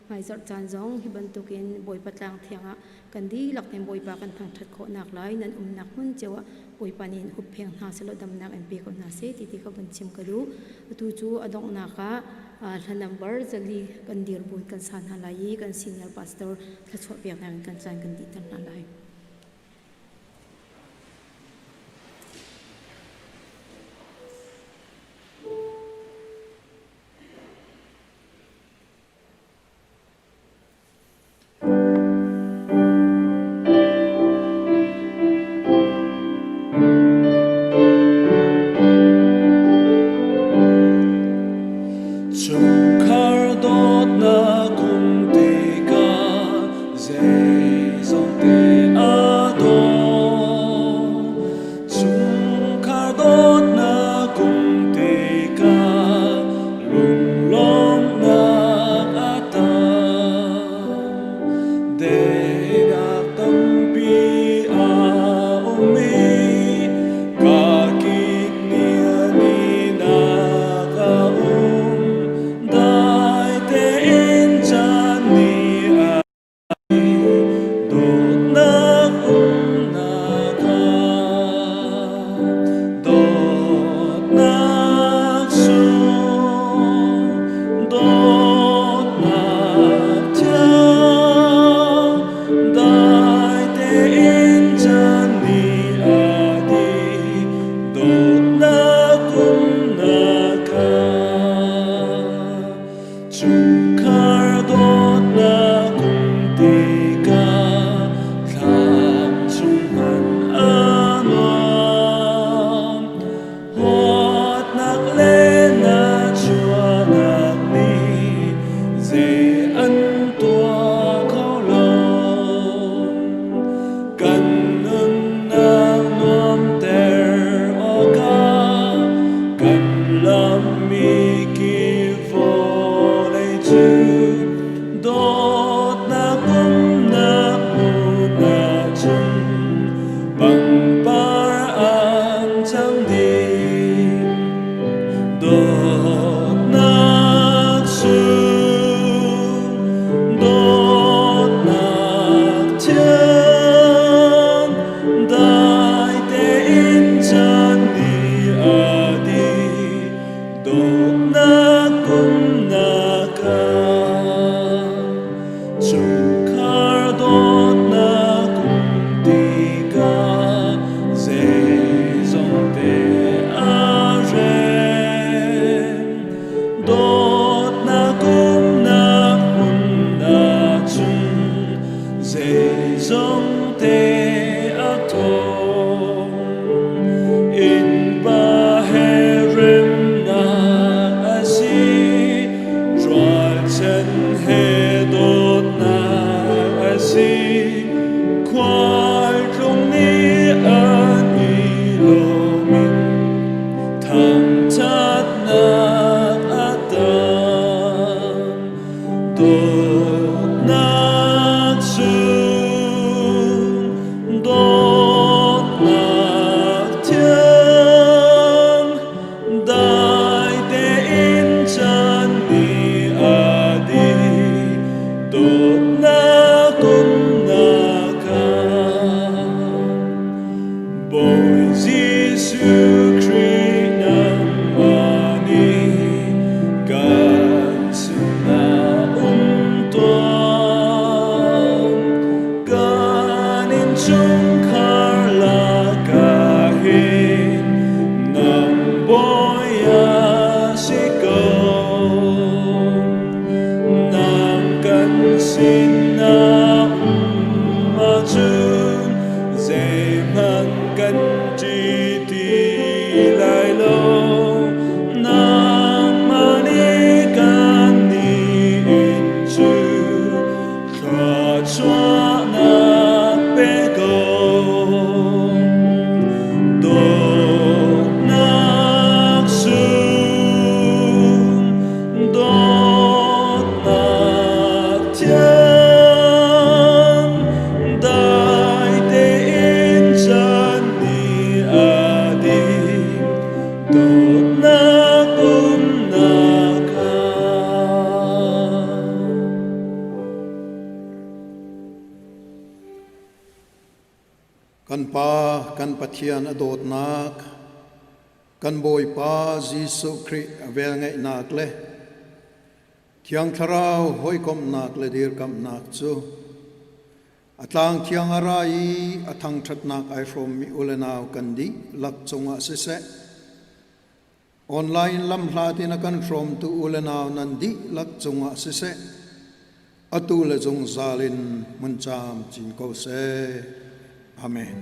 Hmaizarh caan zong hi bantukin Bawipa tlang thiang ah kan dihlak tein Bawipa kan thangṭhat khawhnak lai nan umnak hmun cio ah Bawipa nih in huppheng hna sehlaw damnak in pe ko hna seh ti ti kha vun chim ka duh. Atu cu a donghnak ah hla number 4 kan dirbuin kan sa hna lai i kan senior pastor thluachuah peknak in kan caan kan dihter hna lai. Chungkhar dawtnak um tikah zeizongte aa dawh. Chungkhar dawtnak um tikah lunglawmhnak a tam. Daihnak tampi a um i kakip ni nak a um. Dai tein caan ni a dawtnak umnak ah dawtnak sung dawtnak thiang dai tein caan ni a dih dawtnak umnak ah Chungkhar dawtnak um tikah thlam chung hmanh a nuam. Huatnak le nahchuahnak nih zei an tuah kho lo. Kan nunnak nuamter awkah kan lammi kip vawlei cu dawtnak umnak hmun ahcun pangpar an cang dih. Dawtnak sung, dawtnak thiang, dai tein caan ni a dih, dawtnak umnak ah chungkhar dawtnak um tikah zeizongte a rem. Dawtnak umnak hmun ahcun zeizongte a thawng. Innpa he remnak a si, rualchan he dawtnak a si. Khualtlung nih an i lawm in thangṭhatnak a tam. Dawtnak sung, dawtnak thiang, dai tein caan ni a dih, dawtnak umnak ah. Bawi Jesuh Khrih nangmah nih kan sinah um tuah. Kan innchungkhar lakah hin nang bawi a si ko. Nang kan sinah um ahcun zeihmanh kan ṭi ti lai lo. Nangmah nih kan nih in cu Thluachuahnak pe ko. Dawtnak sung, dawtnak thiang, dai tein chan ni a ding, dawtnak umnak ah. Kan Pa, kan Pathian a dawtnak, kan Bawipa Jesuh Khrih a velngeihnak le Thiang Thlarau hawikomhnak le dirkamhnak cu a tlang thiang a ra i a thangṭhatnak ai hrawmmi u le nau kan dihlak cungah siseh, Online lamhlat in a kan hrawmtu u le nau nan dihlak cungah siseh, atu le zungzal in hmun caam cin ko seh. Amen.